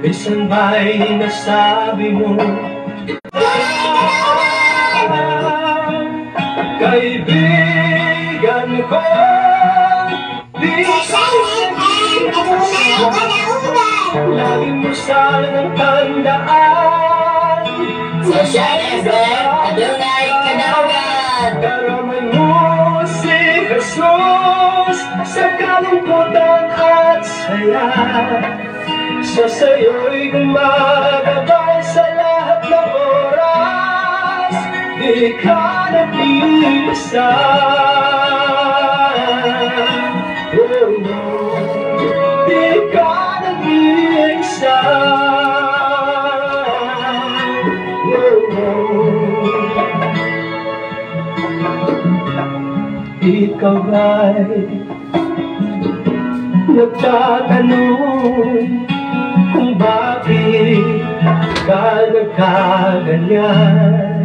Minsan ba'y nasabi mo, kaibigan ko, di Sa FM, adunay kadaugan. Lagi mo sanang tandaan. Sa Shine FM, adunay kadaugan. Karamay mo si Jesus sa kalungkutan at saya. Siya sa'yo'y gumagabay sa lahat ng oras. Di ka nag-iisa. Oh, no. Di ka nag-iisa. Oh, ikaw ba'y nagtatanong kung bakit ka nagkaganyan?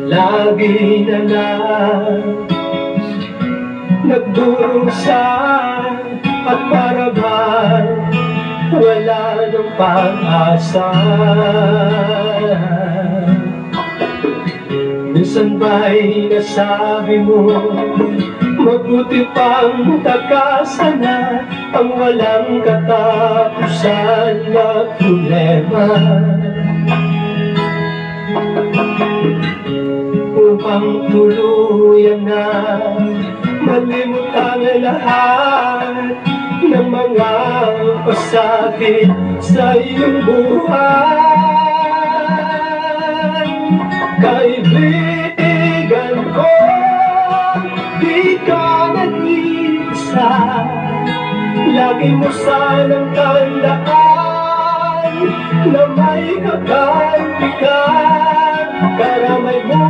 Lagi na lang nagdurusa at para bang wala ng pag-asa. Minsan ba'y nasabi mo, mabuti pang takasan na ang walang katapusan na problema, upang tuluyan na malimot ang lahat ng mga pasakit sa iyong buhay. Kaibigan ko, di ka nag-iisa. Lagi mo sanang tandaan na may kakampi ka. Karamay mo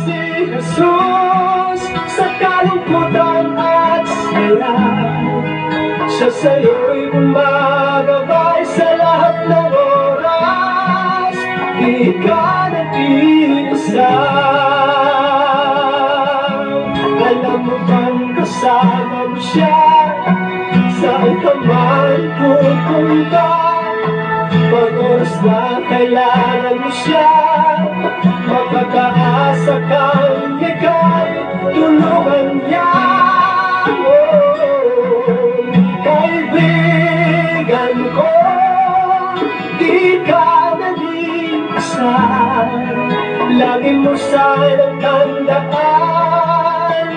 si Jesus sa kalungkutan at saya. Siya sa'yo'y gumagabay sa lahat ng oras. Di ka nag-iisa. Alam mo bang kasama mo siya, saan ka man pupunta? Pag oras na kailangan mo siya, mapag-aasa kang ika'y tulungan niya. Oh, kaibigan ko, di ka nag-iisa. Lagi mo sanang tandaan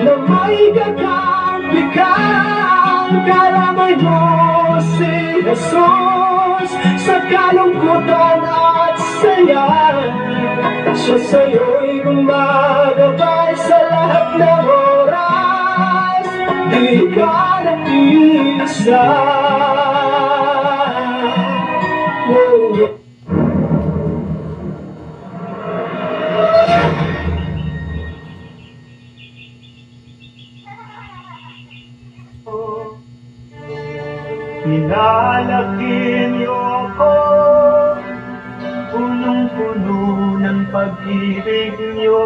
na may kakampi ka. Karamay mo si Jesus sa kalungkutan at saya. Siya sa'yo'y gumagabay sa lahat ng oras. Di ka nag-iisa. Oh. Pinalaki niyo ako, punong-puno ng pag-ibig niyo.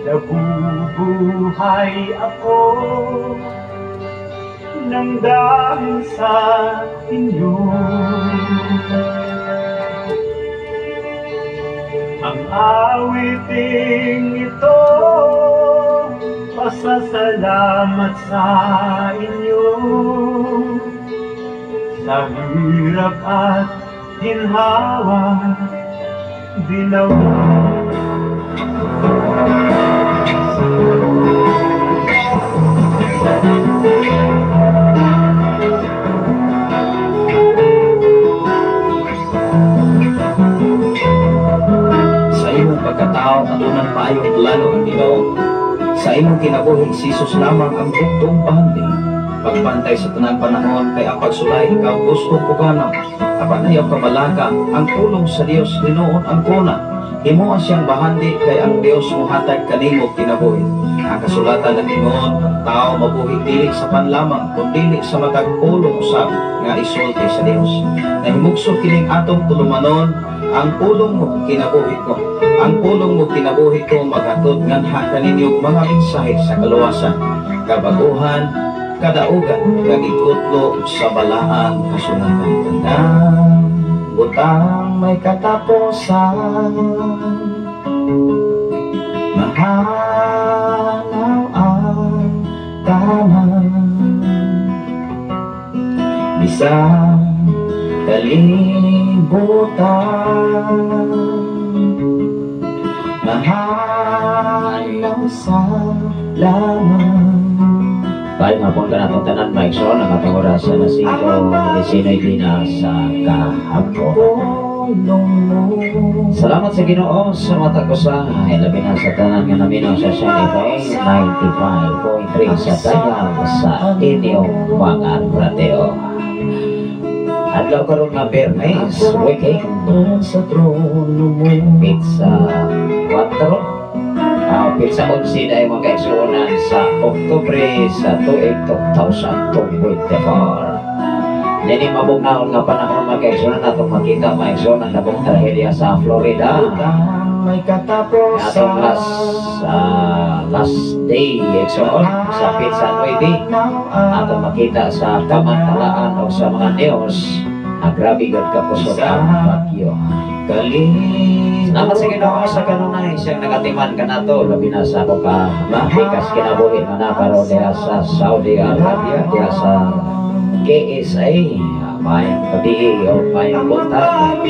Nabubuhay ako nang dahil sa inyo. Ang awiting ito, pasasalamat sa inyo. Sa hirap at ginhawa, dinawa. Sa imong pagkatao, atunan maayong plano ang Ginoo. Sa imong kinabuhi, si Jesus lamang ang buktong bahandi. Pagbantay sa tanang panahon, kay ang pagsulay, ikaw gusto puganaw. Apan ayaw kabalaka, ang pulong sa Dios hinuon ang kuna. Himoa siyang bahandi, kay ang Dios muhatag kanimo kinabuhi. Ang kasulatan ng Ginoo, ang tao mabuhi dili sa panlamang, kun dili sa matag pulong usab nga isulti sa Dios. Nahimugso kining atong tulumanon, Ang pulong mo kinabuhi ko. Ang pulong mo kinabuhi ko maghatod nganha kaninyo mga mensahe sa kaluwasan, kabaguhan, kadaugan, kag ikutlo sa balaang kasulatan. Tanang butang may katapusan, mahanaw ang tanan, bisan kalibutan, mahanaw sa laman. Maayong hapon kanatong tanan, mga igsoon, ang atong oras sa 5:19 na sa kahapon. Pulong mo. Salamat sa Ginoo sa matag usa, labi na sa tanan nga naminaw sa Shine FM 95.3 sa dayag sa inyong mga radyo. Adlaw karon nga Biyernes, weekend, Sa trono mo. Petsa 4, petsa 11 na mga kaigsuonan sa Oktubre sa tuig 2024. Nini mabugnahon nga panahon, mga kaigsuonan, atong makita, mga kaigsuonan, ang trahedya sa Florida. Butang may katapusan. Atong last day, igsoon, sa petsa 9, atong makita sa kamantalaan o sa mga news ang grabe gud kapusok ang bagyo. Kalibutan. Salamat sa Ginoo sa kanunay siyang nagatiman kanato, labi na sa ako ka pikas kinabuhi nga nakaroon diha sa Saudi Arabia, diha sa KSA. Maayong gabi o maayong buntag.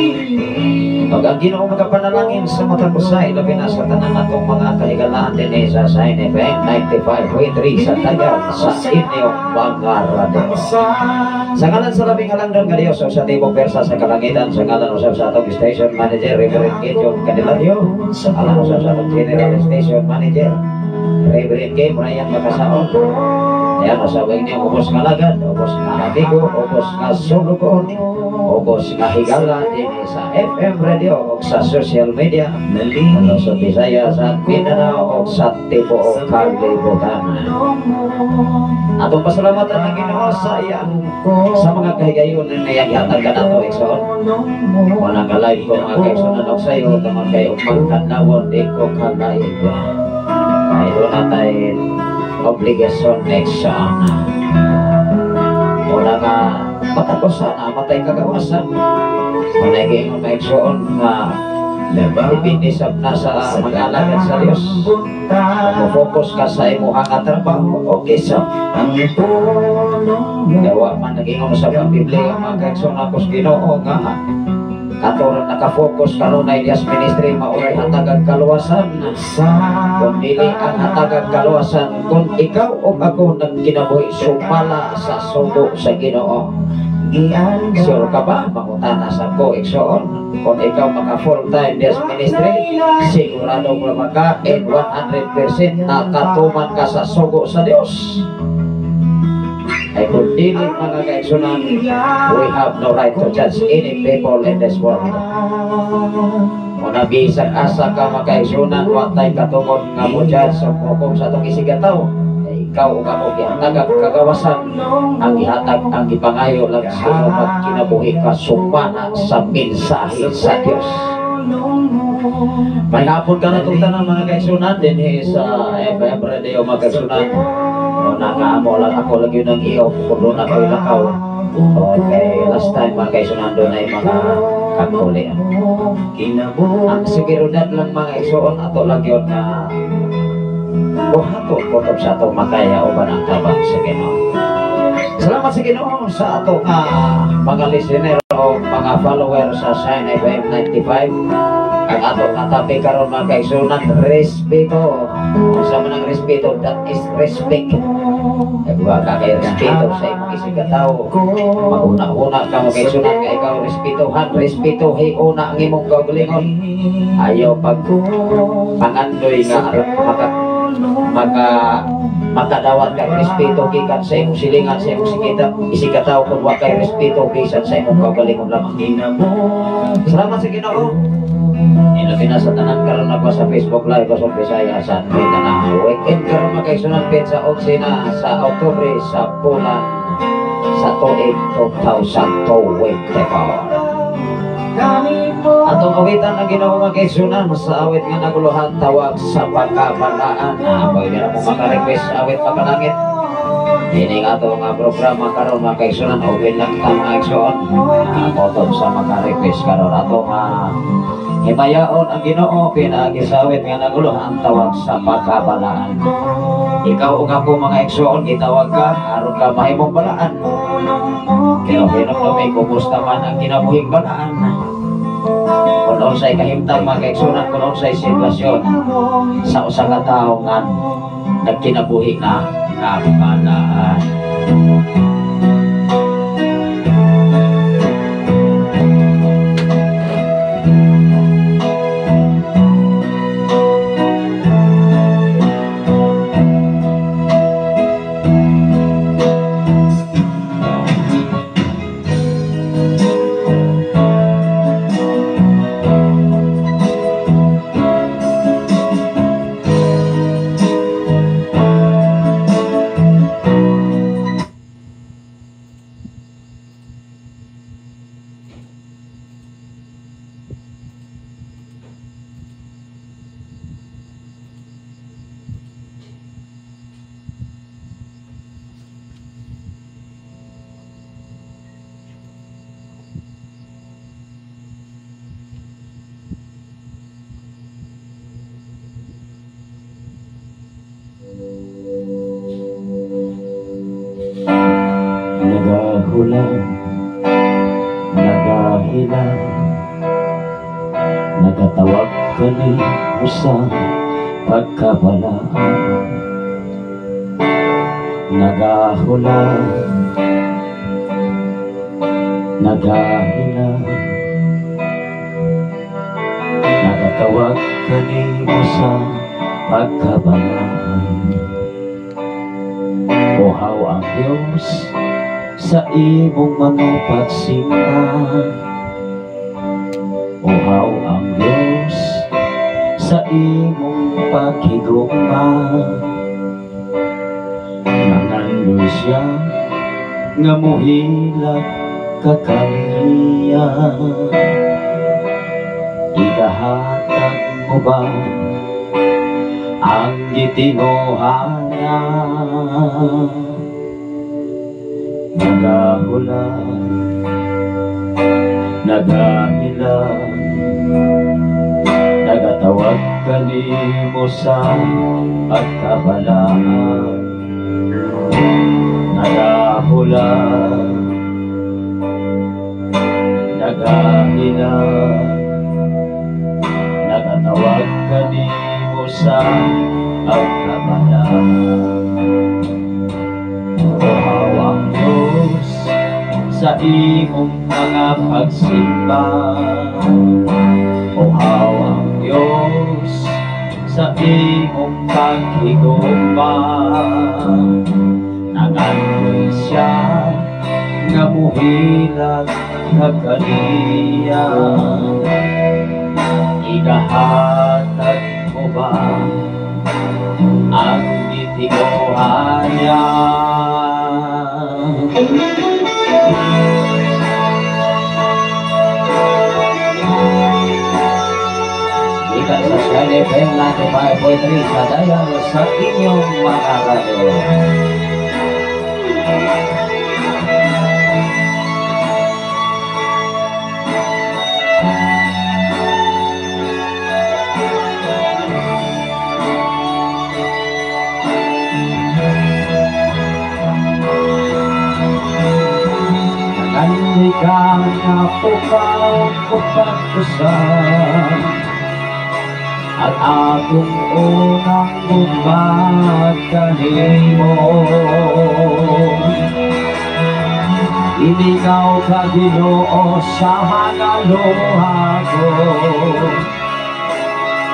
Pag ang Ginoo magapanalangin sa matag usa, labi na sa tanan natong mga kahigalaan dinhi sa Shine FM 95.3 sa dayag sa inyong mga radyo. Sa ngalan sa labing halangdon nga Diyos o sa tibok pwersa sa kalangitan, sa ngalan usab sa atong station manager, Reverend Gideon Candelario, sa ngalan usab sa atong general station manager, Reverend K. Brian Makasaon. Ayan, usab ang inyong ubos nga lagad, ubos nga amigo, ubos nga sulugoon, ubos nga higala dinhi sa FM radio o sa social media, ano sa Bisaya, sa Mindanao o sa tibuok kalibutan. Atong pasalamatan ang Ginoo sa iyang sa mga kahigayon na iyang gihatag kanato, igsoon. Wala ka live ko, mga kaigsoon, og sayo tungod kay ugmang kadlawon di ko ka live. Kay doon natay obligasyon, igsoon. Wala nga matapusan, matay kagawasan. Wala giingon, mga igsoon, nga depende sa nasa mga alagad sa Dios. Kung focus ka sa imuha nga trabaho, okay sa Ang pulong mo. Gawa man nagingon sa mga Biblia, mga kaigsoon, ako sa Ginoo nga kato naka-focus kanunay diya sa ministry maoray hatagag kaluwasan. Sa Kung dili ang hatagag kaluwasan kung ikaw o ako nagkinabuhi sumala sa sugo sa Ginoo. Sure ka ba? Mangutana sa ko, igsoon. Kung ikaw maka full time diya sa ministry, sigurado mo ba ka and 100% nakatuman ka sa sugo sa Dios? Ay kung dili, mga kaigsunan, we have no right to judge any people in this world. Muna bisag asa ka, mga kaigsunan, wa tay katungod nga mo judge sa hukom sa atong isigataw. Ay, ikaw ug ako gihatag ang kagawasan, ang gihatag, ang gipangayo lang sino magkinabuhi ka sumana sa mensahe sa Dios. May hapon ka na itong tanan, mga kaigsunan, din sa FM Radio, mga kaigsunan. O, nakaamo lang ako lagi ng i-off kung doon ako ilakaw. Okay, last time, mga kaigsunan, doon ay mga kakuli. Ang seguridad lang, mga igsoon, ato lang yun nga buhaton kutob sa atong makaya uban ang tabang sa Ginoo. Salamat sa Ginoo sa atong mga listener o mga follower sa Shine FM 95. Ang atong katabi karon, mga kaigsunan, respeto. Unsa man ang respeto? That is respect. Ay wa ka kay respeto sa imong isigatawo. Maguna-una ka mo kaigsunan nga ikaw respetuhan, respeto una ang imong kaugalingon. Ayaw pag pangandoy nga maka maka makadawat kag respeto gikan sa imong silingan, sa imong sikita isigatawo kung wa kay respeto bisan sa imong kaugalingon lamang. Salamat sa Ginoo. Ilabi na sa tanan karon ako sa Facebook Live sa Bisaya sa Mindanao. Weekend karon, mga kaigsunan, sa 11 na sa Oktubre sa bulan sa tuig 2024. Atong awitan ang Ginoo, mga kaigsunan, sa awit nga naguluhan "Tawag sa Pagkabalaan." Pwede na mo maka-request awit makalangit. Ini nga ato nga programa karon, mga kaigsunan, open lang ta, mga igsoon. Motob sa maka-request karon, ato nga himayaon ang Ginoo pinaagi sa awit nga naguluhan "Tawag sa Pagkabalaan." Ikaw ug ako, mga igsoon, gitawag ka aron ka mahimong balaan. Pero hinumdumi kumusta man ang kinabuhing balaan. Kung unsay kahimtang, mga kaigsunan, kung unsay sitwasyon sa usa ka tawo nga nagkinabuhi na nga balaan. Nagahula, nagahila, nagatawag kanimo sa pagkabalaan. Nagahula, nagahila, nagatawag kanimo sa pagkabalaan. Uhaw ang Diyos sa imong mga pagsimba. Uhaw ang Diyos sa imong paghigugma. Nangandoy siya nga muhilak ka kaniya. Igahatag mo ba ang gitinguhana? Nagahula, nagahila, nagatawag kanimo sa pagkabalaan. Nagahula, nagahila, nagatawag kanimo sa pagkabalaan. Uhaw ang Diyos sa imong mga pagsimba. Uhaw ang Diyos sa imong paghigugma. Nangandoy siya nga muhilak ka kaniya. Igahatag mo ba ang gitinguhan niya? Gikan sa Shine FM 95.3 sa dial sa inyong mga radyo. Nangandoy ka nga pukaw ko pag-usap at akong unang gugma kanimo. Iningaw ka, Ginoo, sa mga luha ko.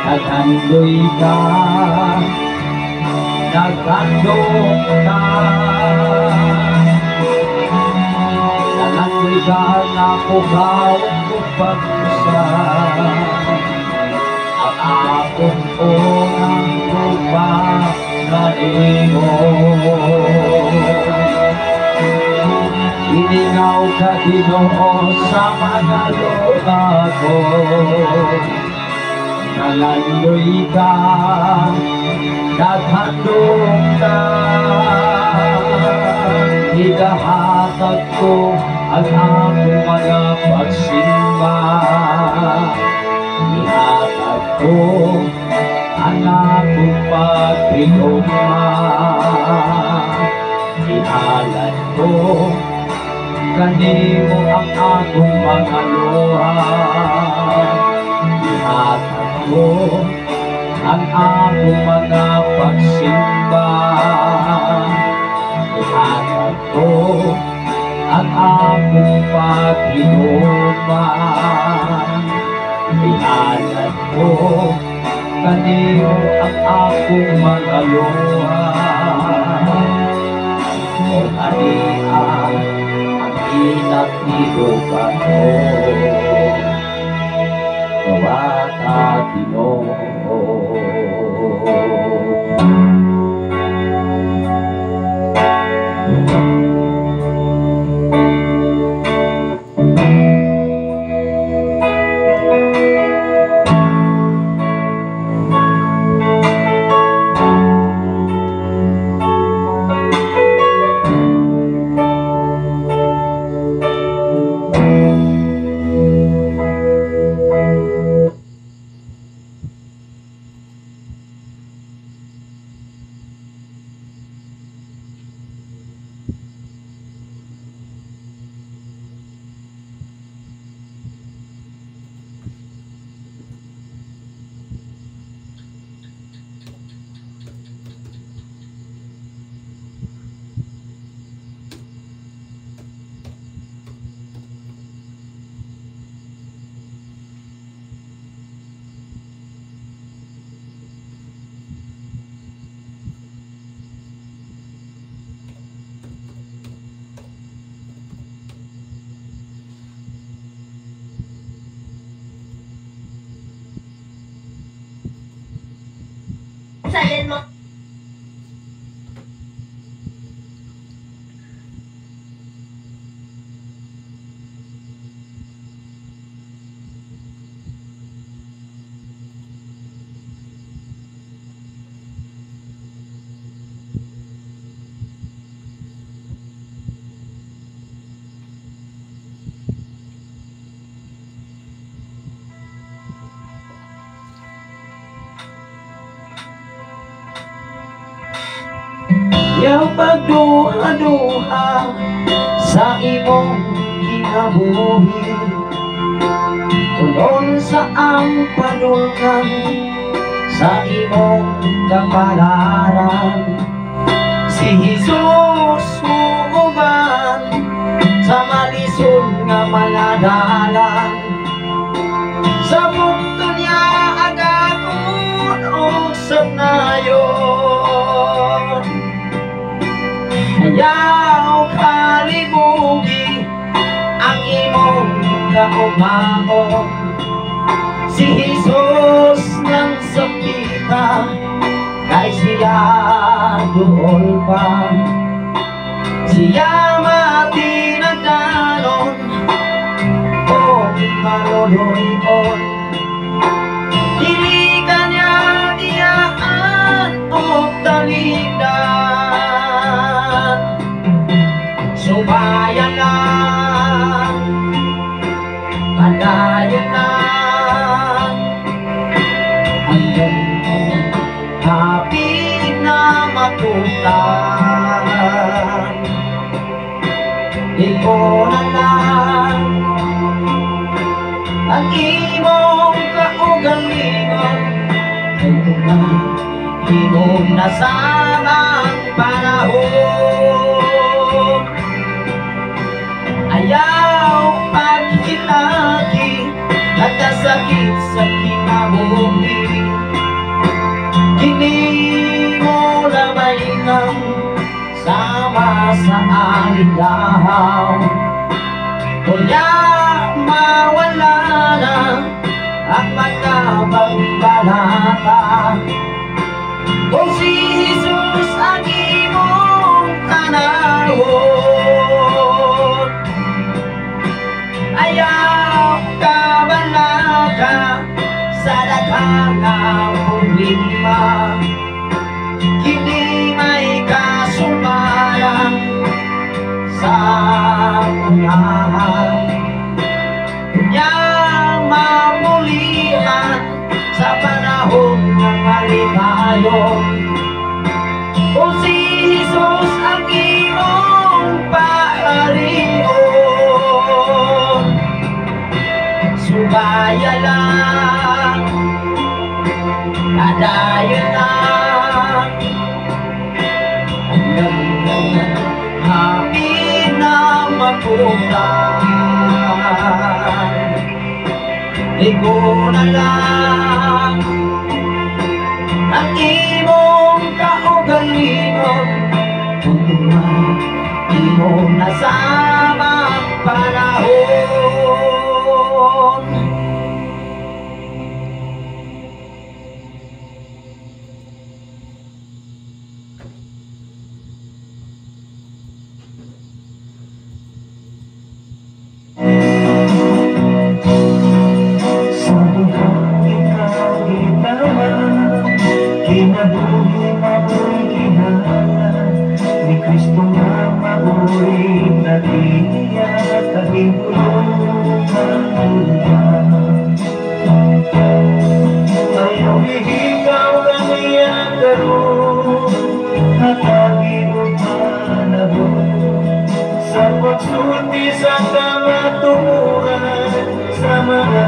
Naghandoy ka, naghandong ka. Nangandoy ka nga pukaw ko pag-usap at akong unang gugma kanimo. Gimingaw ka Ginoo sa mga luha ko. Nangandoy ka, naghandom ka. Igahatag ko ang akong mga pagsimba. Ihatag ko ang akong pagpigoma. Ihalad ko kanimo ang akong mga luha. Ihatag ko ang akong mga pagsimba. Ihatag ko ang akong pagpigoma. Ihalad ko kanimo ang akong mga luha. Kung ania ang inatibukan ko, Kawata Ginoo. Sa mo. Yang pagduha-duha sa imong kinabuhi, ulon sa ang padulngan sa imong kapalaran. Si Jesus muuban sa malisod nga maladalan. Sa bugto niya agakon og sanayon. Ayaw kalibugi ang imong kaumaon. Si Jesus nang sakita kay siya duol pa. Siya matinagdanon o maluluyon. Dili ka niya diyaan o taligdan. Subayan lang, padayon lang, hanggang hapit na matutan. Ikaw na lang ang imong kaugalingon, kay hinong na sa ang panahon. Ayaw paghilaki nagkasakit sa kinabuhi. Kini mo lamay ng sama sa aligaw. Kunya mawala na ang mga pagbalata. Kung si Jesus ang imong tanawon, Hapit na makutan, di ko na lang ang imong kaugalingon. Kung tuman, imo nasama panahon. Sa duha ikaw gitawag, kinabuhi mao'y gihatag ni Kristo nga mao'y natiya kahibulungan. Ayaw ihikaw kaniya karon, hatagi og panahon sa pagsulti sa kamatuoran sa mga.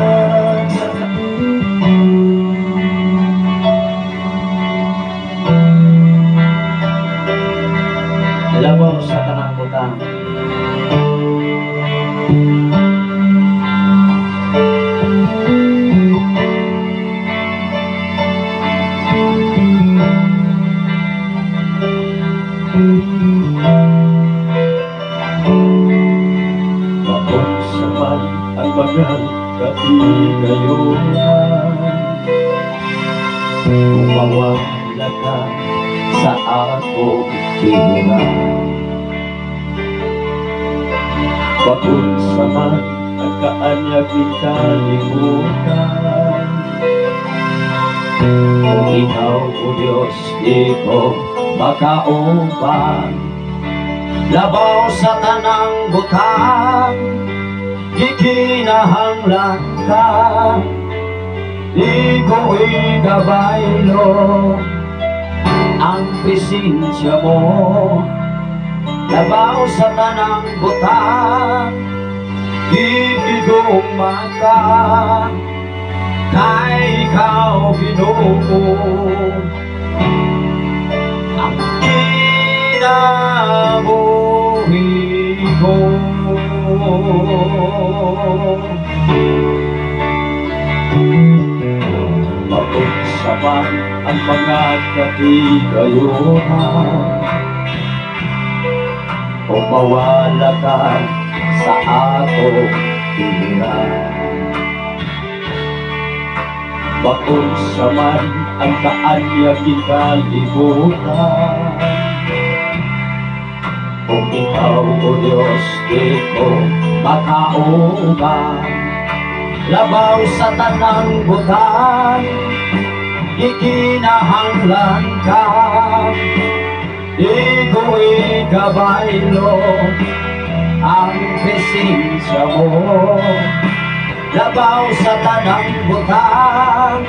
Labaw sa tanang butang. Bakon sa man ang mga katigayonan, mawala ka sa akong tira. Bakon sa man ang kaanyag kalimutan, kung ikaw, O Diyos, di ko makauban. Labaw sa tanang butang, gikinahanglan ka, di ko igabaylo ang presensya mo. Labaw sa tanang butang, gigigugma ka, kay ikaw Ginoo ang kinabuhi ko. Magunsa man ang mga katigayunan, o mawala ka sa atong tira. Magunsa man ang kaanyag kalibutan, kung ikaw, O Diyos, di ko makauban. Labaw sa tanang butang, ikinahanglan ka, di ko ikabaylo ang presensya mo. Labaw sa tanang butang,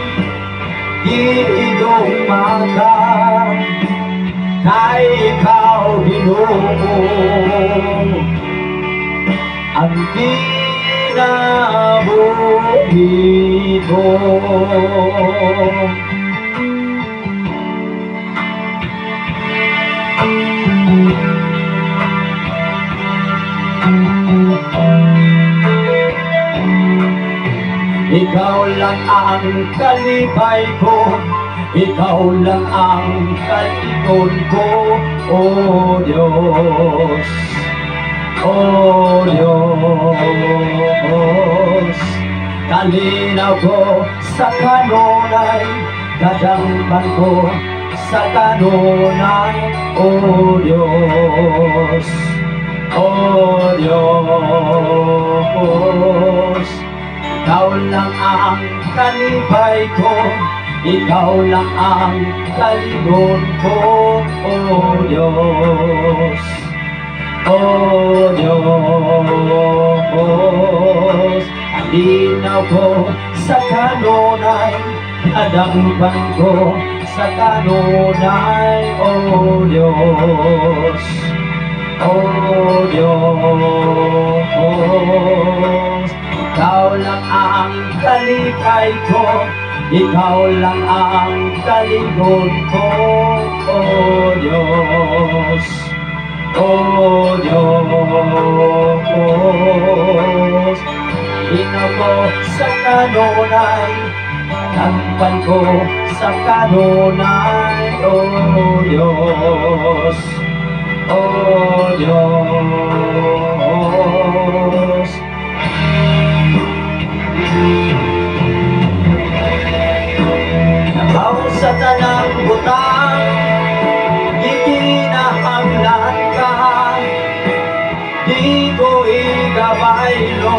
giigugma ka, kay ikaw Ginoo ang kinabuhi ko. Ikaw lang ang kalipay ko, ikaw lang ang kalingon ko, O Diyos, O Diyos. Kalinaw ko sa kanunay, kadangpan ko sa kanunay, O Diyos, O Diyos. Ikaw lang ang kalipay ko, ikaw lang ang kalingon ko, O Diyos, O Diyos. Kalinaw ko sa kanunay, kadangpan ko sa kanunay, O Diyos, O Diyos. Ikaw lang ang kalipay ko, ikaw lang ang kalingon ko, O Diyos, O ko sa kanunay, kadangpan ko sa kanunay, O Diyos, O Diyos. Labaw sa tanang butang, gikinahanglan ka, di ko ikabaylo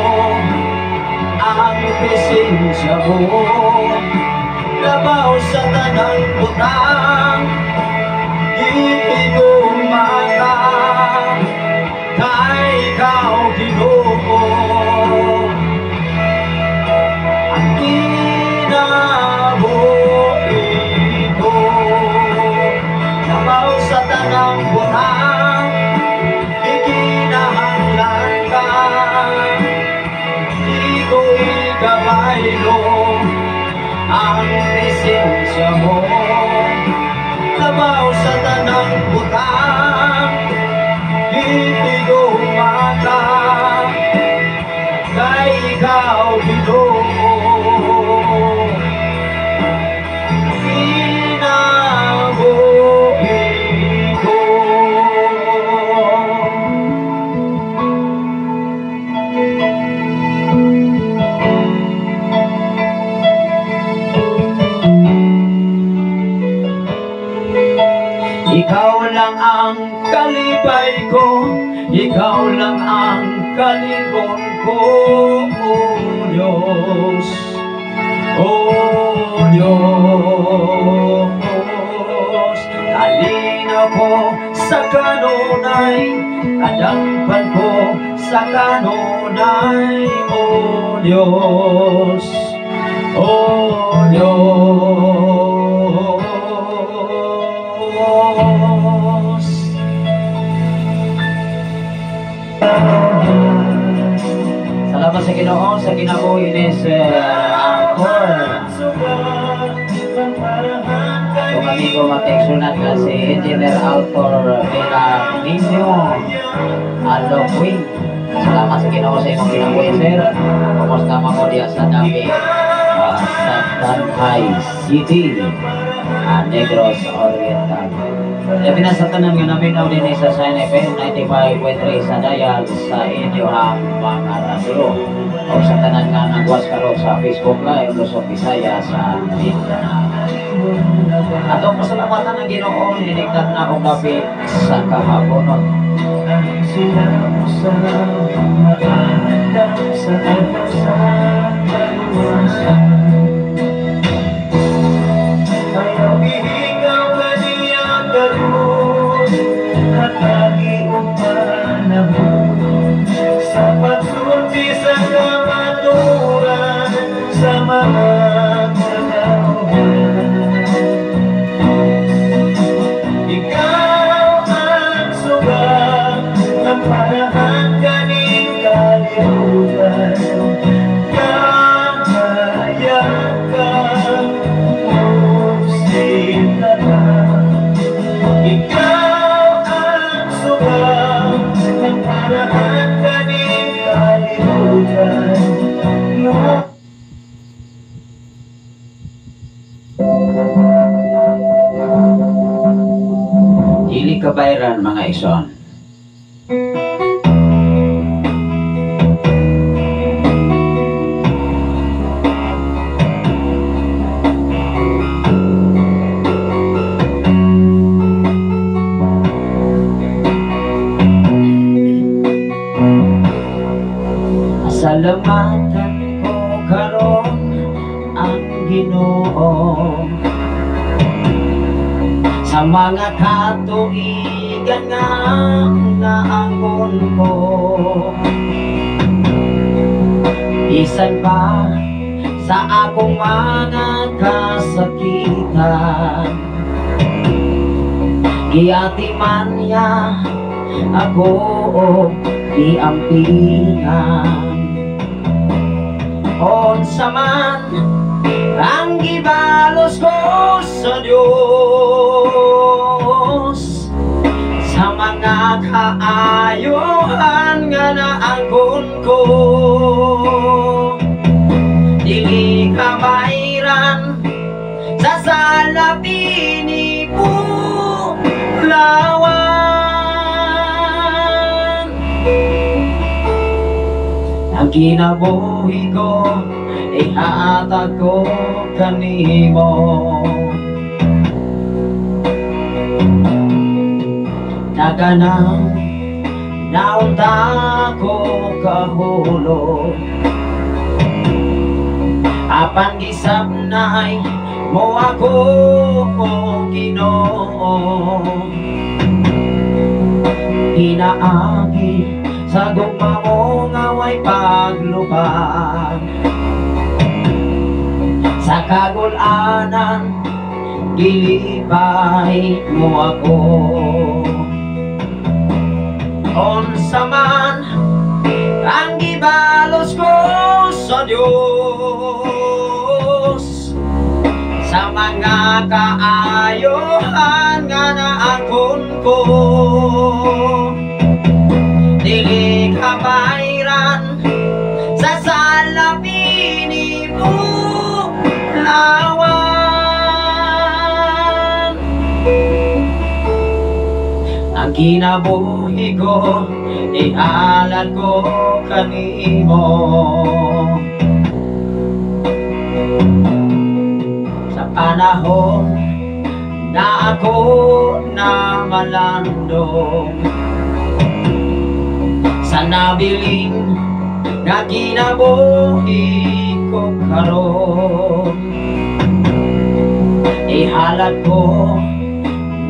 ang presensya mo. Labaw sa tanang butang, gihigugma ka, kay ikaw Ginoo ang kinabuhi ko. Labaw sa tanang butang, gikinahanglan ka, di ko ikabaylo ang presensya mo. Labaw sa tanang butang, gihigugma ka, kay ikaw Ginoo kinabuhi ko. Ikaw lang ang kalipay ko, ikaw lang ang kalingon ko, O Diyos, O Diyos. Kalinaw ko sa kanunay, kadangpan ko sa kanunay, O Diyos, O Diyos. Salamat sa Ginoo sa kinabuhi ni Sir Arthur. Kung amigo mateksunan ka si Engineer Arthur Belarminio Aloquin. Salamat sa Ginoo sa imong kinabuhi, sir. Kumusta man mo diya sa Dapi, sa Tanjay City, Negros Oriental. Labi na sa tanan nga naminaw din sa Shine FM 95.3 sa dial sa inyong mga radyo. O sa tanan nga nagwas karon sa Facebook Live Luzon, Visayas sa Mindanao. Atong pasalamatan ang Ginoo ninigtat na og dapit sa kahaponon. Sa pagsulti sa kamaturan sa mga katauhan, ikaw ang sugat ng parahan kaning kalibutan. Kakayakap mo sinta. Ikaw ang sugat ng parahan kaning kalibutan. Dili kabayran mga ison. Salamatan ko karon ang Ginoo sa mga katuigan nga naangkon ko. Bisan pa sa akong mga kasakitan, giatiman niya ako giampingan. Unsa man ang gibalos ko sa Diyos sa mga kaayuhan nga naangkon ko. Ang kinabuhi ko, ihatag ko kanimo. Naganang naunta ko kahulog, apan gisabnay mo ako, o Ginoo. Pinaagi sa gugma mo nga way paglubag, sa kagul-anan gilipay mo ako. Unsa man ang gibalos ko sa Dios, sa mga kaayohan nga naangkon ko, dili kabayran sa salapi ni Bulawan. Ang kinabuhi ko, ihalad ko kanimo. Sa panahon na ako na malandong, sa nabilin nga kinabuhi ko karon, ihalad ko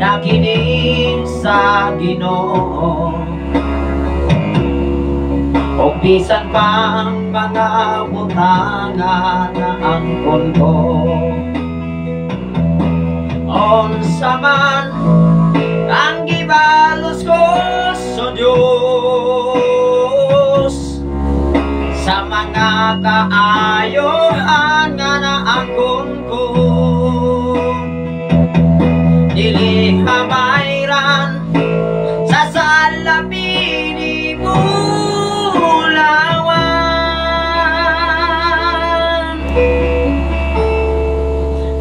na kini sa Ginoo. O bisan pang mga butanga na angkon ko, unsa man ang gibalos ko sa Dios, sa mga kaayohan nga naangkon ko, dili kabayran sa salapi ni Bulawan.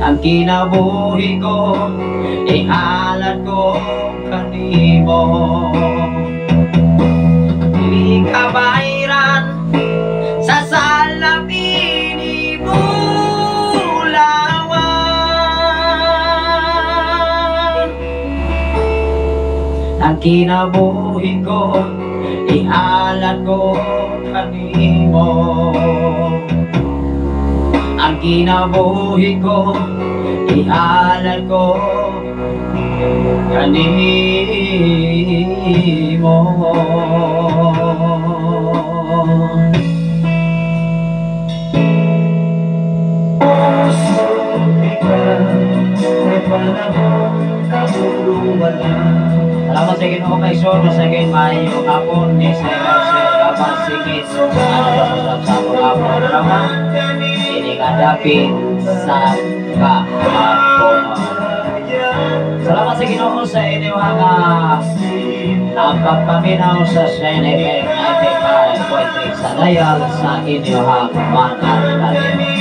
Ang kinabuhi ko, ihalad ko kanimo. Dili kabayran sa salapi ni Bulawan. Ang kinabuhi ko, ihalad ko kanimo. Ang kinabuhi ko, ihalad ko kanimo. Salamat sa Ginoo kay Sir, masagin maayong hapon ni Sir Kapan Sigit. Ano ba sa mga programa? Ini kadapit sa kahapon. Salamat sa Ginoo sa inyong mga pagpaminaw sa Shine FM 95.3 sa dayal sa inyong mga radyo.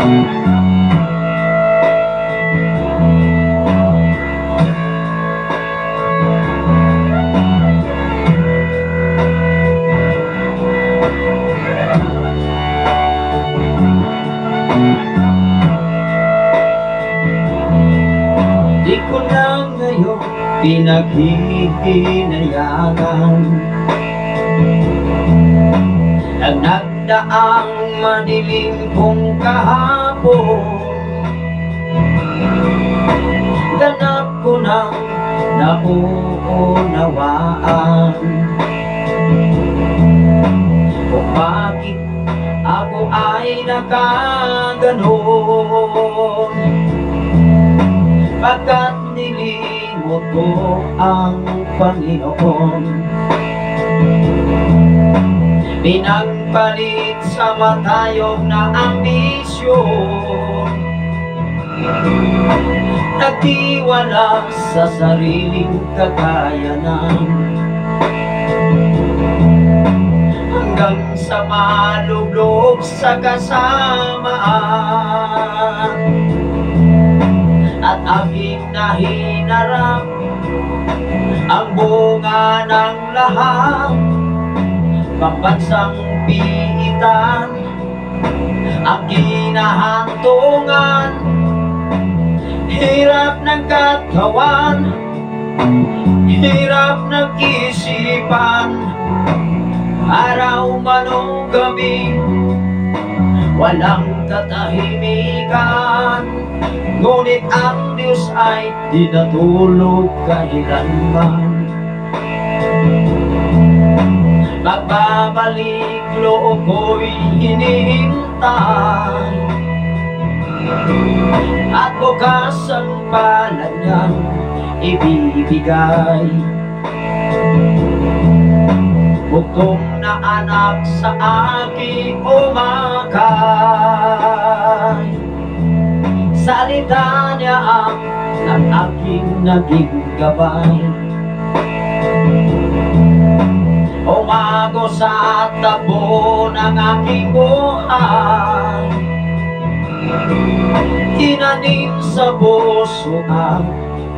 Di ko na ngayon pinaghihinayangan ang nagdaang madilim kong kahapon. Ganap ko nang nauunawaan kung bakit ako ay nakaganon, pagkat nilimot ko ang Panginoon. Pinagpalit sa matayog na ambisyon, nagtiwala sa sariling kakayanan, hanggang sa malublob sa kasamaan. At aking nahinarap ang bunga ng lahat, pambansang piitan ang ginahantungan. Hirap ng katawan, hirap ng isipan, araw man o gabi, walang katahimikan. Ngunit ang Diyos ay di natulog kailanman. Magbabalik loob ko'y hinihintay, at bukas ang palad niyang ibibigay. Bugtong na anak sa aking umakay, salita niya ang aking naging gabay. Umago sa takbo ng aking buhay, tinanim sa puso ang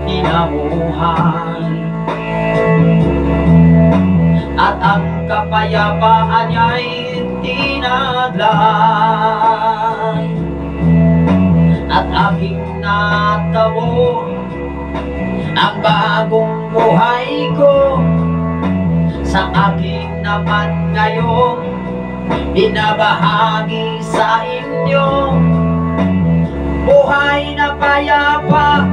kinabuhay. At ang kapayapaan niya'y tinaglay, at aking natamo ang bagong buhay ko. Sa akin naman ngayon binabahagi sa inyo, buhay na payapa,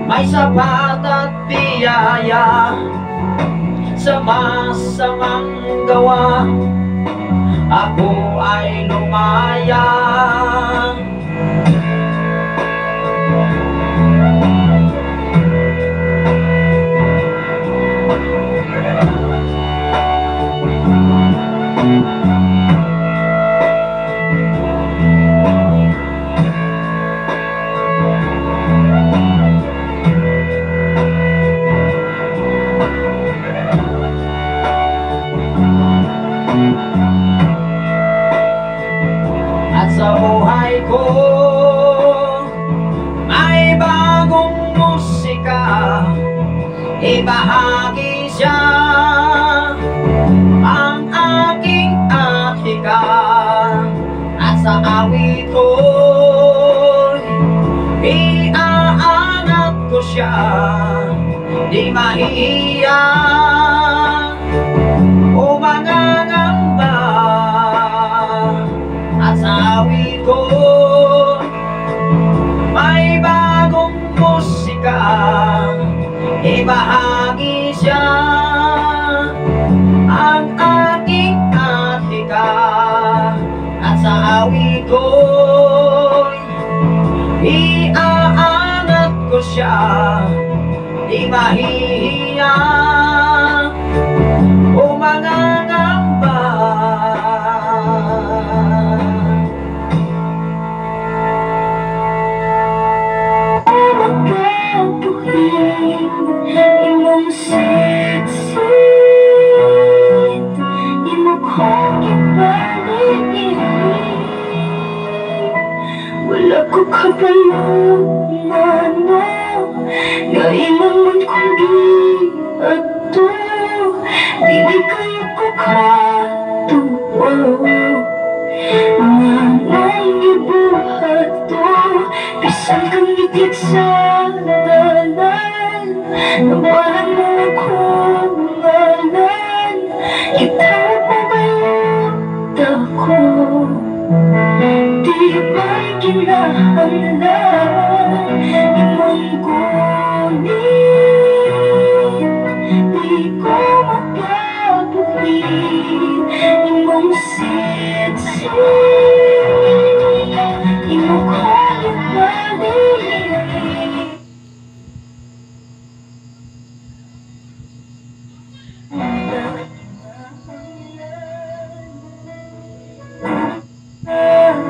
may sapat at biyaya. Sa masamang gawa, ako ay lumaya. At sa buhay ko may bagong musika, ibahagi siya ang aking ahika. At sa awit ko iaangat ko siya, di mahihiya o mangangamba. At sa awit ko may bagong musika, ibahagi siya ang aking ahika. At sa awit ko iaangat ko siya, di mahihiya o mangangamba. Imong sitsit, imo kong ibalik. Kabalo ngano nga imo man kong giadto, dili kayo ko katuo. Nganong gibuhat to, bisan kang gitik sa dalan, nabalan mo akong ngalan, gitawag mo bayot ako. Di ba kinahanglan imong kunin, di ko makabuhi imong siksik, imo kong ibalik.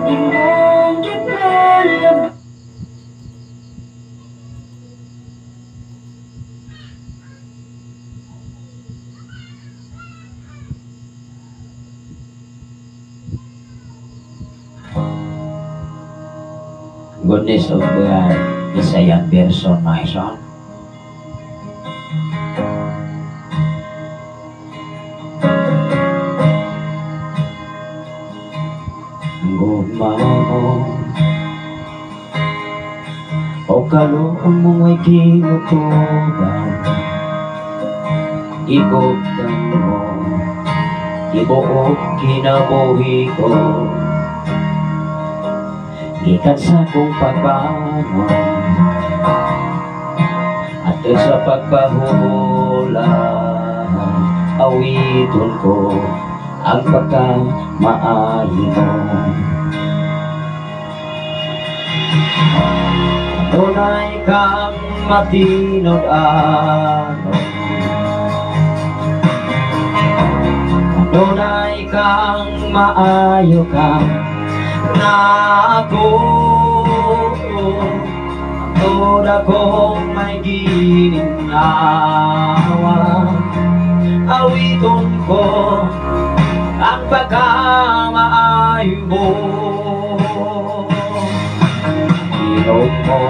Imong gipalab. Goodness of God, Visayan version, my son. Gugma mo o kaluong mo ay kinutuban, igugtan mo, tibuok kinabuhi ko. Gikan sa kong pagbangon at sa pagpahula, awiton ko ang pagkamaayo mo. Dunay kang matinud-anon, dunay kang maayo ka nako, tungod akong may gininawa, awiton ko ang pagkamaayo mo. Ilog mo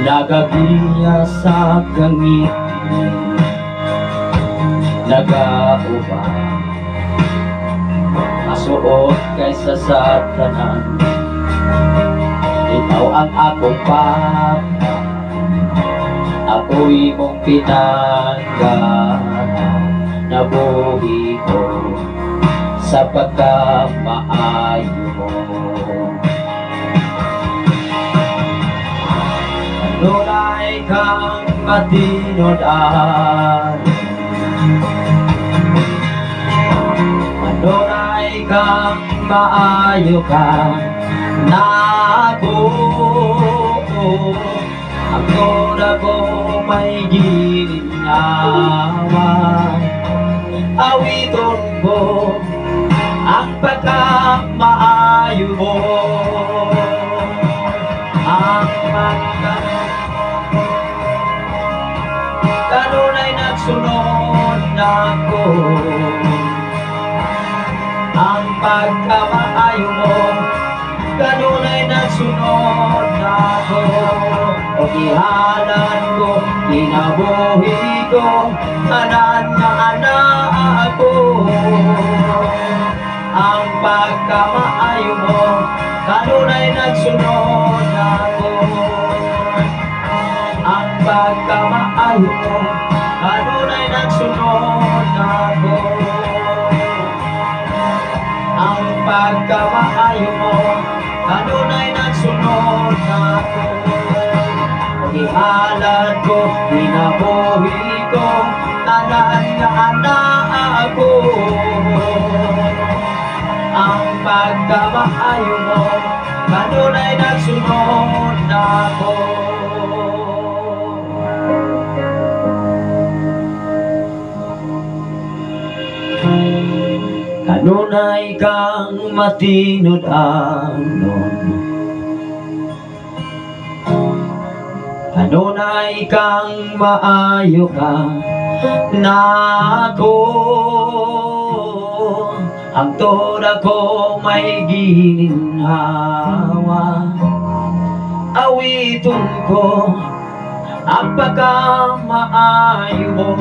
nagagiya sa kangiti, nagauban masuot kaysa sa tanan. Ikaw ang akong papa, ako'y mong pinanggana, nabuhi ko sa pagkamaayo mo. Kanunay kang matinud-anon, kanunay kang maayo ka nako, ang toda ko may gininawa, awiton ko ang pagkamaayo mo. Ang pagka kanunay nagsunod nako, ang pagkamaayo mo kanunay nagsunod nako. O gihalan ko, kinabuhi ko, tanan nga anak ko. Ang pagkamaayo mo kanunay nagsunod nako, ang pagkamaayo mo kanunay nagsunod nako, ang pagkamaayo mo kanunay nagsunod nako. Gihalan ko, kinabuhi ko, tanan nga anak ko. Ang pagkamaayo mo kanunay nagsunod nako. Kanunay kang matinud-anon, kanunay kang maayo ka nako, Hangtod ako may gininhawa, awiton ko ang pagkamaayo mo.